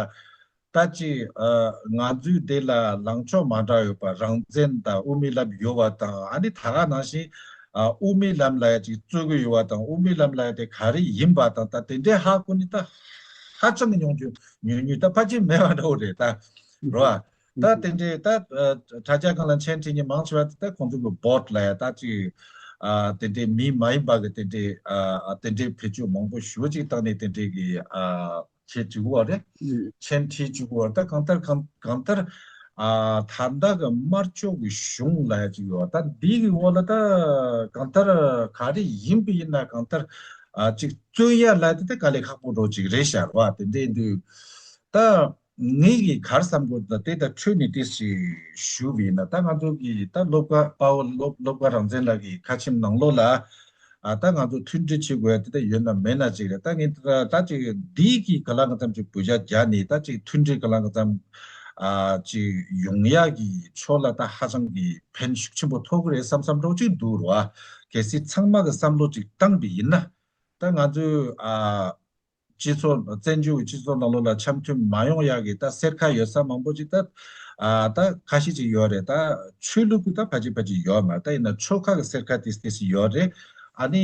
ད་ཅིག་ཨ་ང་ཚོའི་དེ་ལ་ལངས་ཕྱོགས་མ་འདྲ་ཡོད་པ། རང་བཙན་དང་དབུ་མའི་ལམ་ཡོད་པ་དང་། ཨ་ནི་ད་ག་ནང་བཞིན་ཨ་དབུ་མའི་ལམ་ལབ་ཡ་ཅིག་རྩོད་ཀྱི་ཡོད་པ་དང་། དབུ་མའི་ལམ་ལབ་ཡ་དེ་ག་རེ་ཡིན་པ་དང་། ད་དེ་འདྲའི་ཧ་གོ་ནི་ད་ཧ་ཅང་གི་ཉུང་རྒྱུ་ཉུང་ཉུང་། ད་ཕལ་ཆེར་མེད་པ་འདྲ་བོ་རེད་ད། རོ། ད་དེ་འདྲའི་ད་ཨ་དྲ་རྒྱ་སྒང་ལ་མཆན་བྲིས་མཁན་མང་ཆེ་བ་དེ་ད་ཁོང་ཚོ་གི་བོཊ་ལབ་ཡ། ད་ཅིག་ཨ་དེ་འདྲའི་མི་མ་ཡིན་པ་གི་དེ་འདྲའི་ཨ་དེ་འདྲའི་བེད་སྤྱོད་མང་པོ་ཞེ་པོ་ཅིག་བཏང་ནས་དེ་འདྲའི་གི་ཨ་བྱེད་བཅུག་པ་རེད། མཆན་བྲིས་བཅུག་པ་རེད། ད་གང་ལྟར་གང་གང་ལྟར་ཨ་ད་ལྟ་གི་དམར་ཕྱོགས་ཀྱི་གཞུང་ལབ་ཡ་ཅིག་ཡོད། ད་འདི་གི་འོག་ལ་ད་གང་ལྟར་ག་རེ་ཡིན་པ་ཡིན་ན། གང་ལྟར་ཨ་ཅིག་རྩོད་ཡ་ལབ་དེ་ད་དཀའ་ལས་ཁག་པོ་འདྲ་བོ་ཅིག་རེད་ཤག་རེད་པ། དེ་འདྲའི་དུས་ད། ངས་ཀྱིས་ག་རེ་བསམ་དགོས་ད། དེ་ད་འཕྲོས་ནས་ཏོག་ཙམ་ཞུ་བ་ཡིན་ན། ད་ང་ཚོ་གི་ད་སློབ་དགའ་དཔའ་བོ་སློབ་སློབ་དགའ་རང་བཙན་ལགས་ཀྱི་ཁ་ཆེམས་ནང་ལོགས་ལ་ཨ་ད་ང་ཚོ་མཐུན་སྒྲིལ་བྱེད་དགོས་ཡ་དེ་ད་ཡོད་ན་མེད་ན་ཅིག་རེད། ད་ངས་ད་ད་ཅིག་འདི་གི་ག་ལ་གང་འཚམ་ཅིག་བུ་ཆ་རྒྱག་ནས། ད་ཅིག་མཐུན་སྒྲིལ་ག་ལ་གང་འཚམ་ཨ་ཅིག་ཡོང་ཡ་གི་ཕྱོགས་ལ་ད་ཧ་ཅང་གི་ཕན་ཤུགས་ཆེན་པོ་ཐོགས་ཀྱི་རེད་བསམ་བསམ་འདྲ་བོ་ཅིག་འདུག་རོ། ཨ་གལ་སྲིད་ཚང་མ་གི་བསམ་བློ་ཅིག་བཏང་བ་ཡིན་ན། ད་ང་ཚོས་ཨ། སྤྱི་ཚོགས་བཙན་བྱོལ་གྱི་སྤྱི་ཚོགས་ནང་ལོགས་ལ་འཆམ་མཐུན་མ་ཡོང་ཡག་གི་ད་སེར་ཁ་ཡོད་ས་མང་པོ་ཅིག་ད་ཨ་ད་ཁ་ཤས་ཅིག་ཡོད་རེད། ད་ཆོས་ལུགས་ཀྱི་ད་ཕལ་ཆེར་ཕལ་ཆེར་ཡོད་མ་རེད། ད་ཡིན་ན་ཆོལ་ཁ་གི་སེར་ཁ་ཏིས་ཏིས་ཡོད་རེད། ཨ་ནི་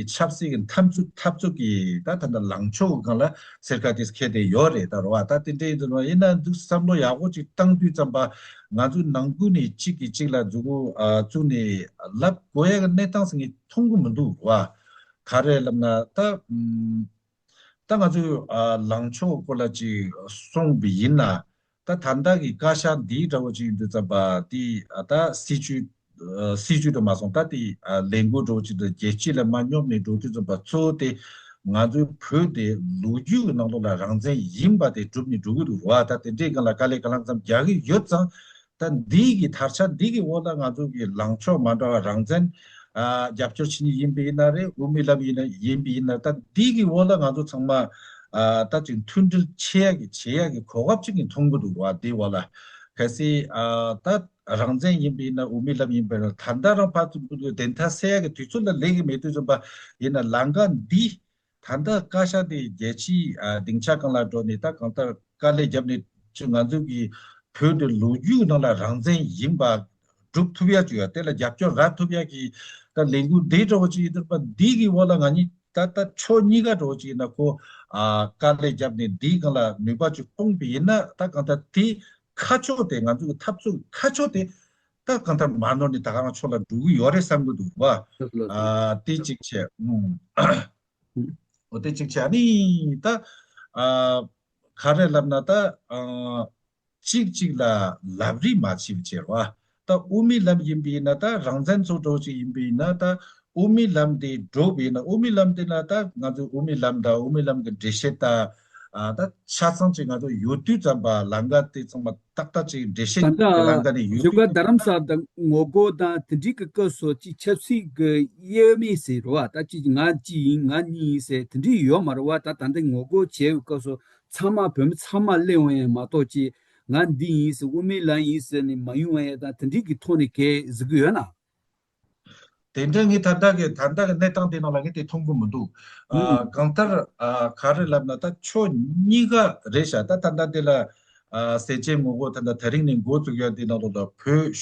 ཆབ་སྲིད་ཀྱི་འཐབ་རྩོད་འཐབ་རྩོད་ཀྱི་ད་ད་ད་ལངས་ཕྱོགས་སྒང་ལ་སེར་ཁ་ཏིས་ཁེལ་བསྡད་ཡོད་རེད། ད་རོ་ཨ་ད་དེ་འདྲ་ཡིན་དུས་ཡིན་ན་འདུག་བསམ་བློ་ཡག་པོ་ཅིག་བཏང་དུས་ཙམ་པ། ང་ཚོའི་ནང་ཁུལ་ནས་གཅིག་གིས་གཅིག་ལ་མཛུབ་གུ་ཨ་བཙུགས་ནས་ལབ་དགོས་ཡག་གི་གནས་སྟངས་ཟེར་མཁན་མཐོང་གི་མི་འདུག་རོ་ཨ། ག་རེ་ལབ་ན་ད་ཨམ། ད་ང་ཚོས་ཨ་ལངས་ཕྱོགས་སྐོར་ལ་ཅིག་གསུངས་པ་ཡིན་ན། ད་ད་ལྟ་གི་བཀའ་ཤག་འདི་འདྲ་བོ་ཅིག་ཡིན་དུས་ཙམ་པ་དེ་ཨ་ད་སྲིད་བྱུས་ཨ་སྲིད་བྱུས་དུ་མ་སོང་། ད་དེ་ཨ་ལས་འགུལ་འདྲ་བོ་ཅིག་དང་རྒྱལ་སྤྱི་ལ་མར་སྙོབ་ནས་འགྲོ་དུས་ཙམ་པ་གཙོ་བོ་དེ་ང་ཚོའི་བོད་དེ་ལོ་རྒྱུས་ཀྱི་ནང་ལོགས་ལ་རང་བཙན་ཡིན་པ་དེ་སྒྲུབ་ནས་འགྲོ་གི་འདུག་རོ་ཨ། ད་དེ་འདྲའི་སྒང་ལ་དཀའ་ལས་ག་ལ་ཙམ་རྒྱག་གི་ཡོད་ཙང་། ད་འདི་གི་དར་ཆ་འདི་གི་འོག་ལ་ང་ཚོ་གི་ལངས་ཕྱོགས་མ་འདྲ་བ་རང་བཙན་ཨ་རྒྱབ་སྐྱོར་བྱེད་མཁན་ཡིན་པ་ཡིན་ན་རེད། དབུ་མའི་ལམ་ཡིན་ན་ཡིན་པ་ཡིན་ན། ད་འདི་གི་འོག་ལ་ང་ཚོ་ཚང་མ་ཨ་ད་ཅིག་མཐུན་སྒྲིལ་བྱེད་ཡག་གི་བྱེད་ཡག་གི་གོ་སྐབས་ཅིག་གི་མཐོང་གི་འདུག་བ། འདི་འོག་ལ་གལ་སྲིད་ཨ་ད་རང་བཙན་ཡིན་པ་ཡིན་ན། དབུ་མའི་ལམ་ཡིན་པ་ཡིན་ན། ད་ལྟ་རང་ཕར་ཚུར་བདེན་མཐའ་གསལ་ཡག་གི་དུས་ཚོད་ལ་སླེབས་ཀྱི་མེད་དུས་ཙམ་པ་ཡིན་ན། ལམ་ཁ་འདི་ད་ལྟ་བཀའ་ཤག་དེ་རྒྱལ་སྤྱིའི་ཨ་སྡིངས་ཆ་སྒང་ལ་འགྲོ་ནས་ད་གང་ལྟར་དཀའ་ལས་བརྒྱབ་ནས་ཅིག་ང་ཚོ་གི་བོད་དེ་ལོ་རྒྱུས་ནང་ལ་རང་བཙན་ཡིན་པ་སྒྲུབ་ཐུབ་ཡ་ཅིག་ཡོད། དེ་ལ་རྒྱབ་སྐྱོར་རག་ཐུབ་ཡ་གི་ད་ལས་འགུལ་འདི་འདྲ་བོ་ཅིག་ཡིན་དུས་པ། འདི་གི་འོག་ལ་ང་གཉིས་ད་ད་ཕྱོགས་གཉིས་ཀ་འདྲ་བོ་ཅིག་ཡིན་ན་ཁོ་ཨ་དཀའ་ལས་བརྒྱབ་ནས་འདིའི་སྒང་ལ་ནུས་པ་ཅིག་སྤུངས་པ་ཡིན་ན། ད་གང་ལྟར་དེ་ཁ་ཕྱོགས་དེ་ང་ཚོ་གི་འཐབ་རྩོད་ཁ་ཕྱོགས་དེ་ད་གང་ལྟར་མ་ནོར་ནས་ད་ག་རང་ཕྱོགས་ལ་འགྲོ་གི་ཡོད་རེད་བསམ་གི་འདུག་བ། ཨ་དེ་གཅིག་བྱས། ཨུམ། འོ་དེ་གཅིག་བྱས་ནི་ད། ཨ། ག་རེ་ལབ་ན་ད། ཨ། གཅིག་གཅིག་ལ་ལབ་རེས་མ་བྱེད་པ་བྱེད་རོགས། ད་དབུ་མའི་ལམ་ཡིན་པ་ཡིན་ན་ད་རང་བཙན་ཚོགས་གྲོགས་ཅིག་ཡིན་པ་ཡིན་ན་ད་དབུ་མའི་ལམ་དེ་འགྲོ་བ་ཡིན་ན་དབུ་མའི་ལམ་དེ་ན་ད་ང་ཚོ་དབུ་མའི་ལམ་དང་དབུ་མའི་ལམ་གྱི་འགྲེལ་བཤད་ད། ཨ། ད་ཆ་ཚང་ཅིག་ང་ཚོ་ཡོད་དུས་ཙམ་པ་ལམ་ཀ་དེ་ཚང་མ་ཏག་ཏག་ཅིག་འགྲེལ་བཤད་ད་ལྟ་ཀྱི་ལམ་ཀ་ནས་ཡོད་བཞུགས་སྒར་དུས། རྡ་རམ་ས་དང་ངོ་རྒོལ་དང་དེ་འདྲའི་གི་སྐབས་སུ་ཅིག་ཆབ་སྲིད་ཀྱི་དབྱེ་བ་མེད་ཟེར་རོ། ད་ཅིག་ང་གཅིག་ཡིན་ང་གཉིས་ཡིན་ཟེར་དེ་འདྲའི་ཡོད་མ་རེད་བ། ད་ད་ལྟ་ངོ་རྒོལ་བྱས་པའི་སྐབས་སུ་ཚང་མ་བོད་མི་ཚང་མ་སླེབས་འོང་ཡང་མ་གཏོགས་ཅིག་ང་འདི་ཡིན་ཟེར་དབུ་མའི་ལམ་ཡིན་ཟེར་ནས་མ་ཡོང་བ་ཡང་ད་དེ་འདྲའི་གི་ཐོག་ནས་གལ་གཟིགས་གི་ཡོད་ན། དེ་འདྲ་ངས་ད་ལྟ་གི་ད་ལྟ་གི་གནས་སྟངས་དེ་ནང་ལ་ངས་དེ་མཐོང་གི་མི་འདུག་ཨ། ཨུམ། གང་ལྟར། ཨ། ག་རེ་ལབ་ན་ད་ཕྱོགས་གཉིས་ཀ་རེད་ཤག་ད་ད་ལྟ་དེ་ལ། ཨ། ཟས་བཅད་ངོ་རྒོལ་ད་ལྟ་དེ་རིང་ནས་འགོ་བཙུགས་ཡ་དེ་ནང་ལོགས་ལ་བོད།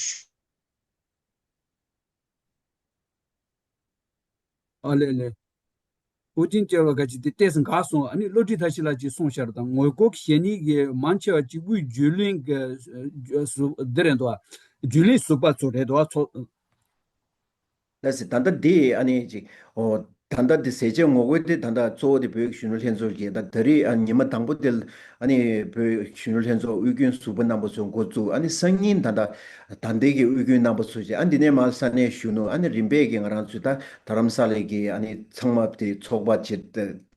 ཨ་ལེ་ལེ། ཨོ་རྒྱན་སྐྱབས་ལགས་ཀྱིས་དེ་ཏོག་ཙམ་འགག་སོང་། ཨ་ནི་བློ་གྲོས་མཐར་ཕྱིན་ལགས་ཀྱིས་གསུངས་ཤར་དང་ངོ་རྒོལ་བྱེད་ནི་གི་མང་ཆེ་བ་གཅིག་པུའི་བརྒྱུད་ལམ་གྱི་ཨ་ཟུར་འདི་རེད་འདུག་བ། བརྒྱུད་ལམ་ཟུར་པ་ཚོ་རེད་འདུག་བ། ཚོ། ལགས་སེ། ད་ལྟ་འདི་ཨ་ནི་ཅིག་ཨོ། ད་ལྟ་འདི་ཟས་བཅད་ངོ་རྒོལ་དེ་ད་ལྟ་གཙོ་བོ་དེ་བོད་གཞོན་ནུ་ལྷན་ཚོགས་ཀྱིས་ད་ད་རེས་ཨ་ཉི་མ་དང་པོ་དེ་ཨ་ནི་བོད་གཞོན་ནུ་ལྷན་ཚོགས་དབུས་རྒྱུན་ཟུར་པ་རྣམ་པ་ཚོ་འགོ་བཙུགས། ཨ་ནི་སང་ཉིན་ད་ལྟ་ད་ལྟའི་གི་དབུས་རྒྱུན་རྣམ་པ་ཚོ་བྱས། ཨ་འདི་ནས་མར་ས་གནས་གཞོན་ནུ། ཨ་ནི་རིམ་པས་ཀྱི་ང་རང་ཚོའི་ད་རྡ་རམ་ས་ལའི་གི་ཨ་ནི་ཚང་མ་དེ་ཚོགས་པ་བྱས།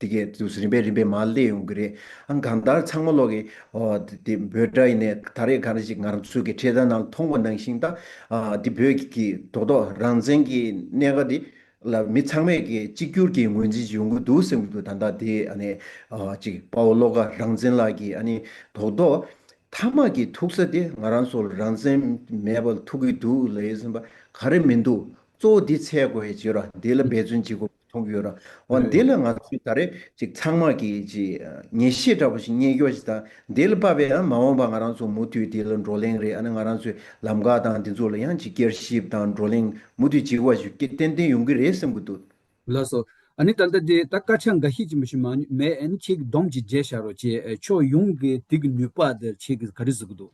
དེ་གའི་དུས་སུ་རིམ་པས་རིམ་པས་མར་སླེབས་ཡོང་གི་རེད། ཨ་གང་ལྟར་ཚང་མ་ལོག་གི་ཨོ་དེ་བོད་འདྲ་ཡིན་ནའི་ད་རེས་ག་རེ་ཞིག་ང་རང་ཚོའི་གི་འཕྲེད་དར་ནང་མཐོང་བ་ནང་བཞིན་ད། ཨ་དེ་བོད་ཀྱི་རྡོག་རྡོག་རང་བཙན་གྱི་གནད་འགག་འདི་ལ་མི་ཚང་མས་ཀྱི་གཅིག་གྱུར་གྱི་ངོས་འཛིན་ཡོང་གི་འདུག་སེམས་ཀྱི་འདུག་ད་ལྟ་དེ་ཨ་ནི་ཨ་ཅིག་དཔའ་བོ་བློ་དགའ་རང་བཙན་ལགས་ཀྱིས་ཨ་ནི་རྡོག་རྡོག་མཐའ་མ་གི་ཐུག་ས་དེ་ང་རང་ཚོ་ལ་རང་བཙན་མེད་པར་ཐུག་གི་འདུག་ལབ་ཡོད་ཟིན་པ་ག་རེ་མི་འདུག་གཙོ་བོ་འདི་འཚོལ་དགོས་ཡ་བྱེད་རོགས། འདི་ལ་འབད་བརྩོན་བྱེད་དགོས། མཐོང་གི་ཡོད་ར། འོ་འདི་ལ་ང་ཚོས་ད་རེས་ཅིག་ཚང་མ་གིས་ཅིག་ངེས་ཤེས་འདྲ་པོ་ཞིག་རྙེད་རྒྱུ་ཞིག་དང་། འདི་ལ་དཔག་པའི་ཡང་མ་འོངས་པ་ང་རང་ཚོ་མུ་མཐུད་འདི་ལ་བགྲོ་གླེང་རེད། ཨ་ནི་ང་རང་ཚོའི་ལམ་ཁ་དང་འདི་ཚོ་ལ་ཡང་ཅིག་བསྐྱར་ཞིབ་དང་བགྲོ་གླེང་མུ་མཐུད་བྱེད་དགོས་པ་ཞིག་ཏན་ཏན་ཡོང་གི་རེད་བསམ་གྱི་འདུག་ལགས་སོ། ཨ་ནི་ད་ལྟ་འདི་ད་སྐད་ཆ་འགའ་ཤས་ཅིག་མ་ཞིག་མ་མེད། ཨ་ནི་ཁྱེད་ཀྱི་སྡོམ་ཅིག་བརྗེ་བཞག་རོགས་བྱེད། ཕྱོགས་ཡོངས་ཀྱི་དེ་གི་ནུས་པ་དེ་ཁྱེད་ཀྱིས་ག་རེ་གཟིགས་ཀྱི་འདུག་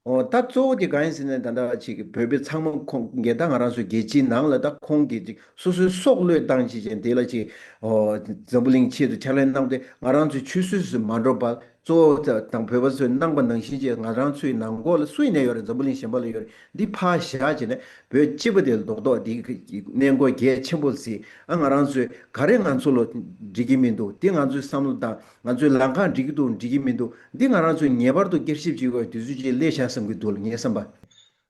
ཨོ་ད་གཙོ་བོ་དེ་གང་ཡིན་ཟེར་ན། ད་ལྟ་ཅིག་བོད་པའི་ཚང་མ་ཁོང་གིས་ད་ང་རང་ཚོའི་རྒྱལ་སྤྱིའི་ནང་ལ་ད་ཁོང་གིས་ཅིག་སོ་སོའི་སྲོག་བློས་བཏང་བྱས་ཅན་དེ་ལ་ཅིག་ཨོ་འཛམ་བུ་གླིང་ཆེད་དུ་ཕྱག་ལས་གནང་སྟེ། ང་རང་ཚོའི་ཆུད་ཟོས་སུ་མ་འགྲོ་བར་གཙོ་བོ་དང་བོད་པ་ཚོས་གནང་པ་ནང་བཞིན་བྱས། ང་རང་ཚོའི་ནང་ཁོག་ལ་སུ་ཡིན་ན་ཡོད་རེད། འཛམ་བུ་གླིང་གཞན་པ་ལ་ཡོད་རེད། འདི་ཕར་བཞག་བྱས་ནས་བོད་སྤྱི་པ་དེ་ལ་རྡོག་རྡོག་འདི་གནས་སྐོར་གལ་ཆེན་པོ་ཟིག་ཨ་ང་རང་ཚོས་ག་རེ་ང་ཚོ་ལ་འགྲིག་གི་མི་འདུག་འདི་ང་ཚོའི་བསམ་བློ་དང་། ང་ཚོའི་ལམ་ཁ་འགྲིག་གི་འདུག་འགྲིག་གི་མི་འདུག་འདི་ང་རང་ཚོས་ངེས་པར་དུ་བསྐྱར་ཞིབ་བྱེད་དགོས་དུས་ཚོད་ཅིག་སླེབས་ཤག་བསམ་གྱི་འདུག་ལ་ངས་བསམ་པ།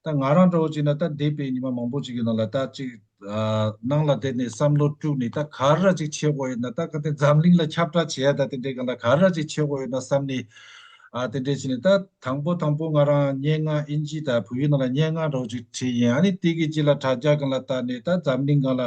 ད་ང་རང་འདྲ་བོ་ཅིག་ན་ད་འདས་པའི་ཉི་མ་མང་པོ་ཅིག་གི་ནང་ལ་ད་ཅིག་ཨ་ནང་ལ་བསྡད་ནས་བསམ་བློ་དཀྲུགས་ནས། ད་ག་རེ་ཅིག་བྱེད་དགོས་ཡོད་ན། ད་ག་དེ་འཛམ་གླིང་ལ་ཁྱབ་བསྒྲགས་བྱེད་ཡ་ད་དེ་འདྲའི་སྒང་ལ་ག་རེ་ཅིག་བྱེད་དགོས་ཡོད་ན་བསམ་ནས། ཨ་དེ་འདྲས་བྱས་ནས་ད་དང་པོ་དང་པོ་ང་རང་སྙན་ངག་ཨིན་ཇི་དང་བོད་ཡིག་ནང་ལ་སྙན་ངག་འདྲ་བོ་ཅིག་བྲིས་ཡིན། ཨ་ནི་དེ་གི་རྗེས་ལ་དྲ་རྒྱ་སྒང་ལ་བལྟས་ནས། ད་འཛམ་གླིང་སྒང་ལ་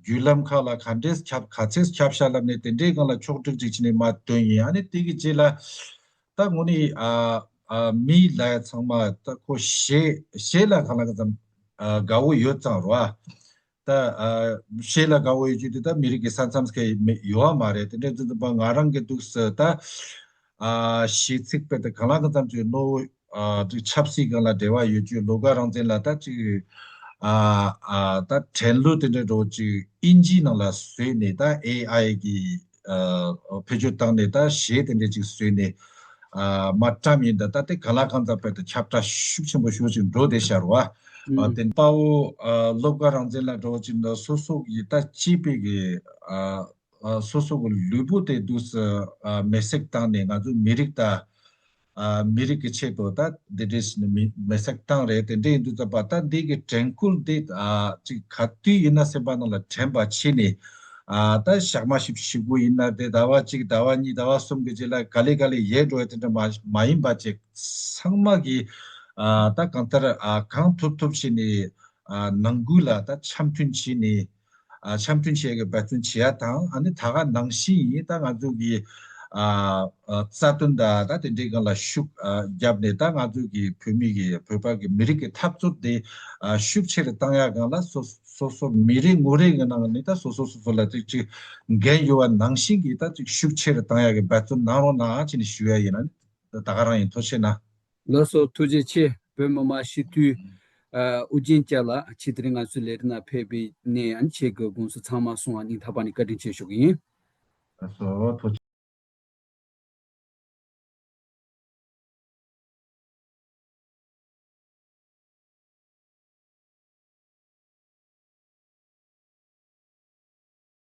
བརྒྱུད་ལམ་ཁག་ལ་ག་འདྲས་ཁྱབ་ག་ཚད་ཁྱབ་ཤག་ལབ་ནས་དེ་འདྲའི་སྒང་ལ་ཕྱོགས་བསྒྲིགས་ཅིག་བྱས་ནས་མར་བཏོན་ཡིན། ཨ་ནི་དེ་གི་རྗེས་ལ་ད་དངོས་གནས་ཨ་ཨ་མི་ལ་ཚང་མ་ད་ཁོ་གཞས་གཞས་ལ་གང་ལ་གང་འཚམ་ཨ་དགའ་བོ་ཡོད་ཙང་རོ། ཨ་ད་ཨ་གཞས་ལ་དགའ་བོ་ཡོད་རྒྱུ་དེ་ད་མི་རིགས་ཀྱི་ས་མཚམས་ཁ་ཡོད་པ་མ་རེད། དེ་འདྲ་དུས་ཙམ་པ་ང་རང་གི་འདུག་སེ་ད་ཨ་གཞས་ཚིག་དཔེ་དེ་གང་ལ་གང་འཚམ་ཅིག་ནོར། ཨ་ཅིག་ཆབ་སྲིད་སྒང་ལ་འབྲེལ་བ་ཡོད་རྒྱུ། བློ་དགའ་རང་བཙན་ལགས་ད་ཅིག་ཨ་ཨ་ད་དྲན་གླུ་དེ་འདྲ་འདྲ་བོ་ཅིག་ཨིན་ཇིའི་ནང་ལ་བཟོས་ནས། ད་ཨེ་ཨའི་གི་ཨ་བེད་སྤྱོད་བཏང་ནས་ད་གཞས་དེ་འདྲ་ཅིག་བཟོས་ནས་ཨ་མར་བཀྲམ་ཡིན། ད་ད་དེ་གང་ལ་གང་འཚམ་བོད་དུ་ཁྱབ་བསྒྲགས་ཤུགས་ཆེན་པོ་ཞེ་པོ་ཅིག་འགྲོ་བསྡད་ཤག་རོ། ཨ་ཨ་དེ་དཔའ་བོ་ཨ་བློ་དགའ་རང་བཙན་ལགས་འདྲ་བོ་ཅིག་ད་སོ་སོ་གི་ད་གཅེས་པའི་གི་ཨ་ཨ་སོ་སོ་གི་ལུས་པོ་དེ་འདུག་སེ་ཨ་མེ་སྲེག་བཏང་ནས་ང་ཚོའི་མི་རིགས་ད་ཨ་མི་རིགས་ཀྱི་ཆེད་དུ་ད་འདི་འདྲས་ནི་མི་མེ་སྲེག་བཏང་རེད། དེ་འདྲ་ཡིན་དུས་ཙམ་པ་ད་འདི་གི་དྲན་སྐུལ་འདི་ཨ་ཅིག་ག་དུས་ཡིན་ན་སེམས་པ་ནང་ལ་དྲན་པ་བྱས་ནས། ཨ་ད་ཞག་མ་ཞིག་བཞུགས་དགོས་ཡིན་ན་དེ་ཟླ་བ་གཅིག་ཟླ་བ་གཉིས་ཟླ་བ་གསུམ་གྱི་རྗེས་ལ་ག་ལེ་ག་ལེ་ཡལ་འགྲོ་ཡ་དེ་འདྲ་མ་མ་ཡིན་པ་ཅིག་ཚང་མ་གིས་ཨ་ད་གང་ལྟར་ཨ་གང་ཐུབ་ཐུབ་བྱས་ནས་ཨ་ནང་ཁུལ་ལ་ད་འཆམ་མཐུན་བྱས་ནས། ཨ་འཆམ་མཐུན་བྱེད་ཀྱི་འབད་བརྩོན་བྱེད་ཡ་དང་། ཨ་ནི་ད་ག་ནང་བཞིན་ཡིན། ད་ང་ཚོ་གི་ཨ་ཨ་རྩ་དོན་དང་ད་དེ་འདྲའི་སྒང་ལ་ཤུགས་ཨ་བརྒྱབ་ནས། ད་ང་ཚོ་གི་བོད་མི་གི་བོད་པ་གི་མི་རིགས་ཀྱི་འཐབ་རྩོད་དེ་ཨ་ཤུགས་ཆེ་རུ་བཏང་ཡ་སྒང་ལ་སོ་སོ་སོ་མི་རེ་ངོ་རེ་གི་ནང་ནས་ད་སོ་སོ་སོ་སོ་ལ་ཅིག་ཅིག་འགན་ཡོད་པ་ནང་བཞིན་གྱི་ད་ཅིག་ཤུགས་ཆེ་རུ་བཏང་ཡ་གི་འབད་བརྩོན་གནང་རོགས་གནང་བྱས་ནས་ཞུ་ཡ་ཡིན། ཨ་ནི་ད་ག་རང་ཡིན། ཐུགས་རྗེ་གནང་། ལགས་སོ། ཐུགས་རྗེ་ཆེ། བོད་མི་མང་སྤྱི་འཐུས་ཨ་ཨོ་རྒྱན་སྐྱབས་ལགས། ཁྱེད་དེ་རིང་ང་ཚོའི་ལས་རིམ་ནང་ཕེབས་པའི་ནས་ཨ་ནི་ཁྱེད་ཀྱི་དགོངས་ཚུལ་ཚང་མ་གསུངས་པ་སྙིང་ཐག་པ་ནས་བཀའ་དྲིན་ཆེ་ཞུ་གི་ཡིན། ལགས་སོ། ཐུགས་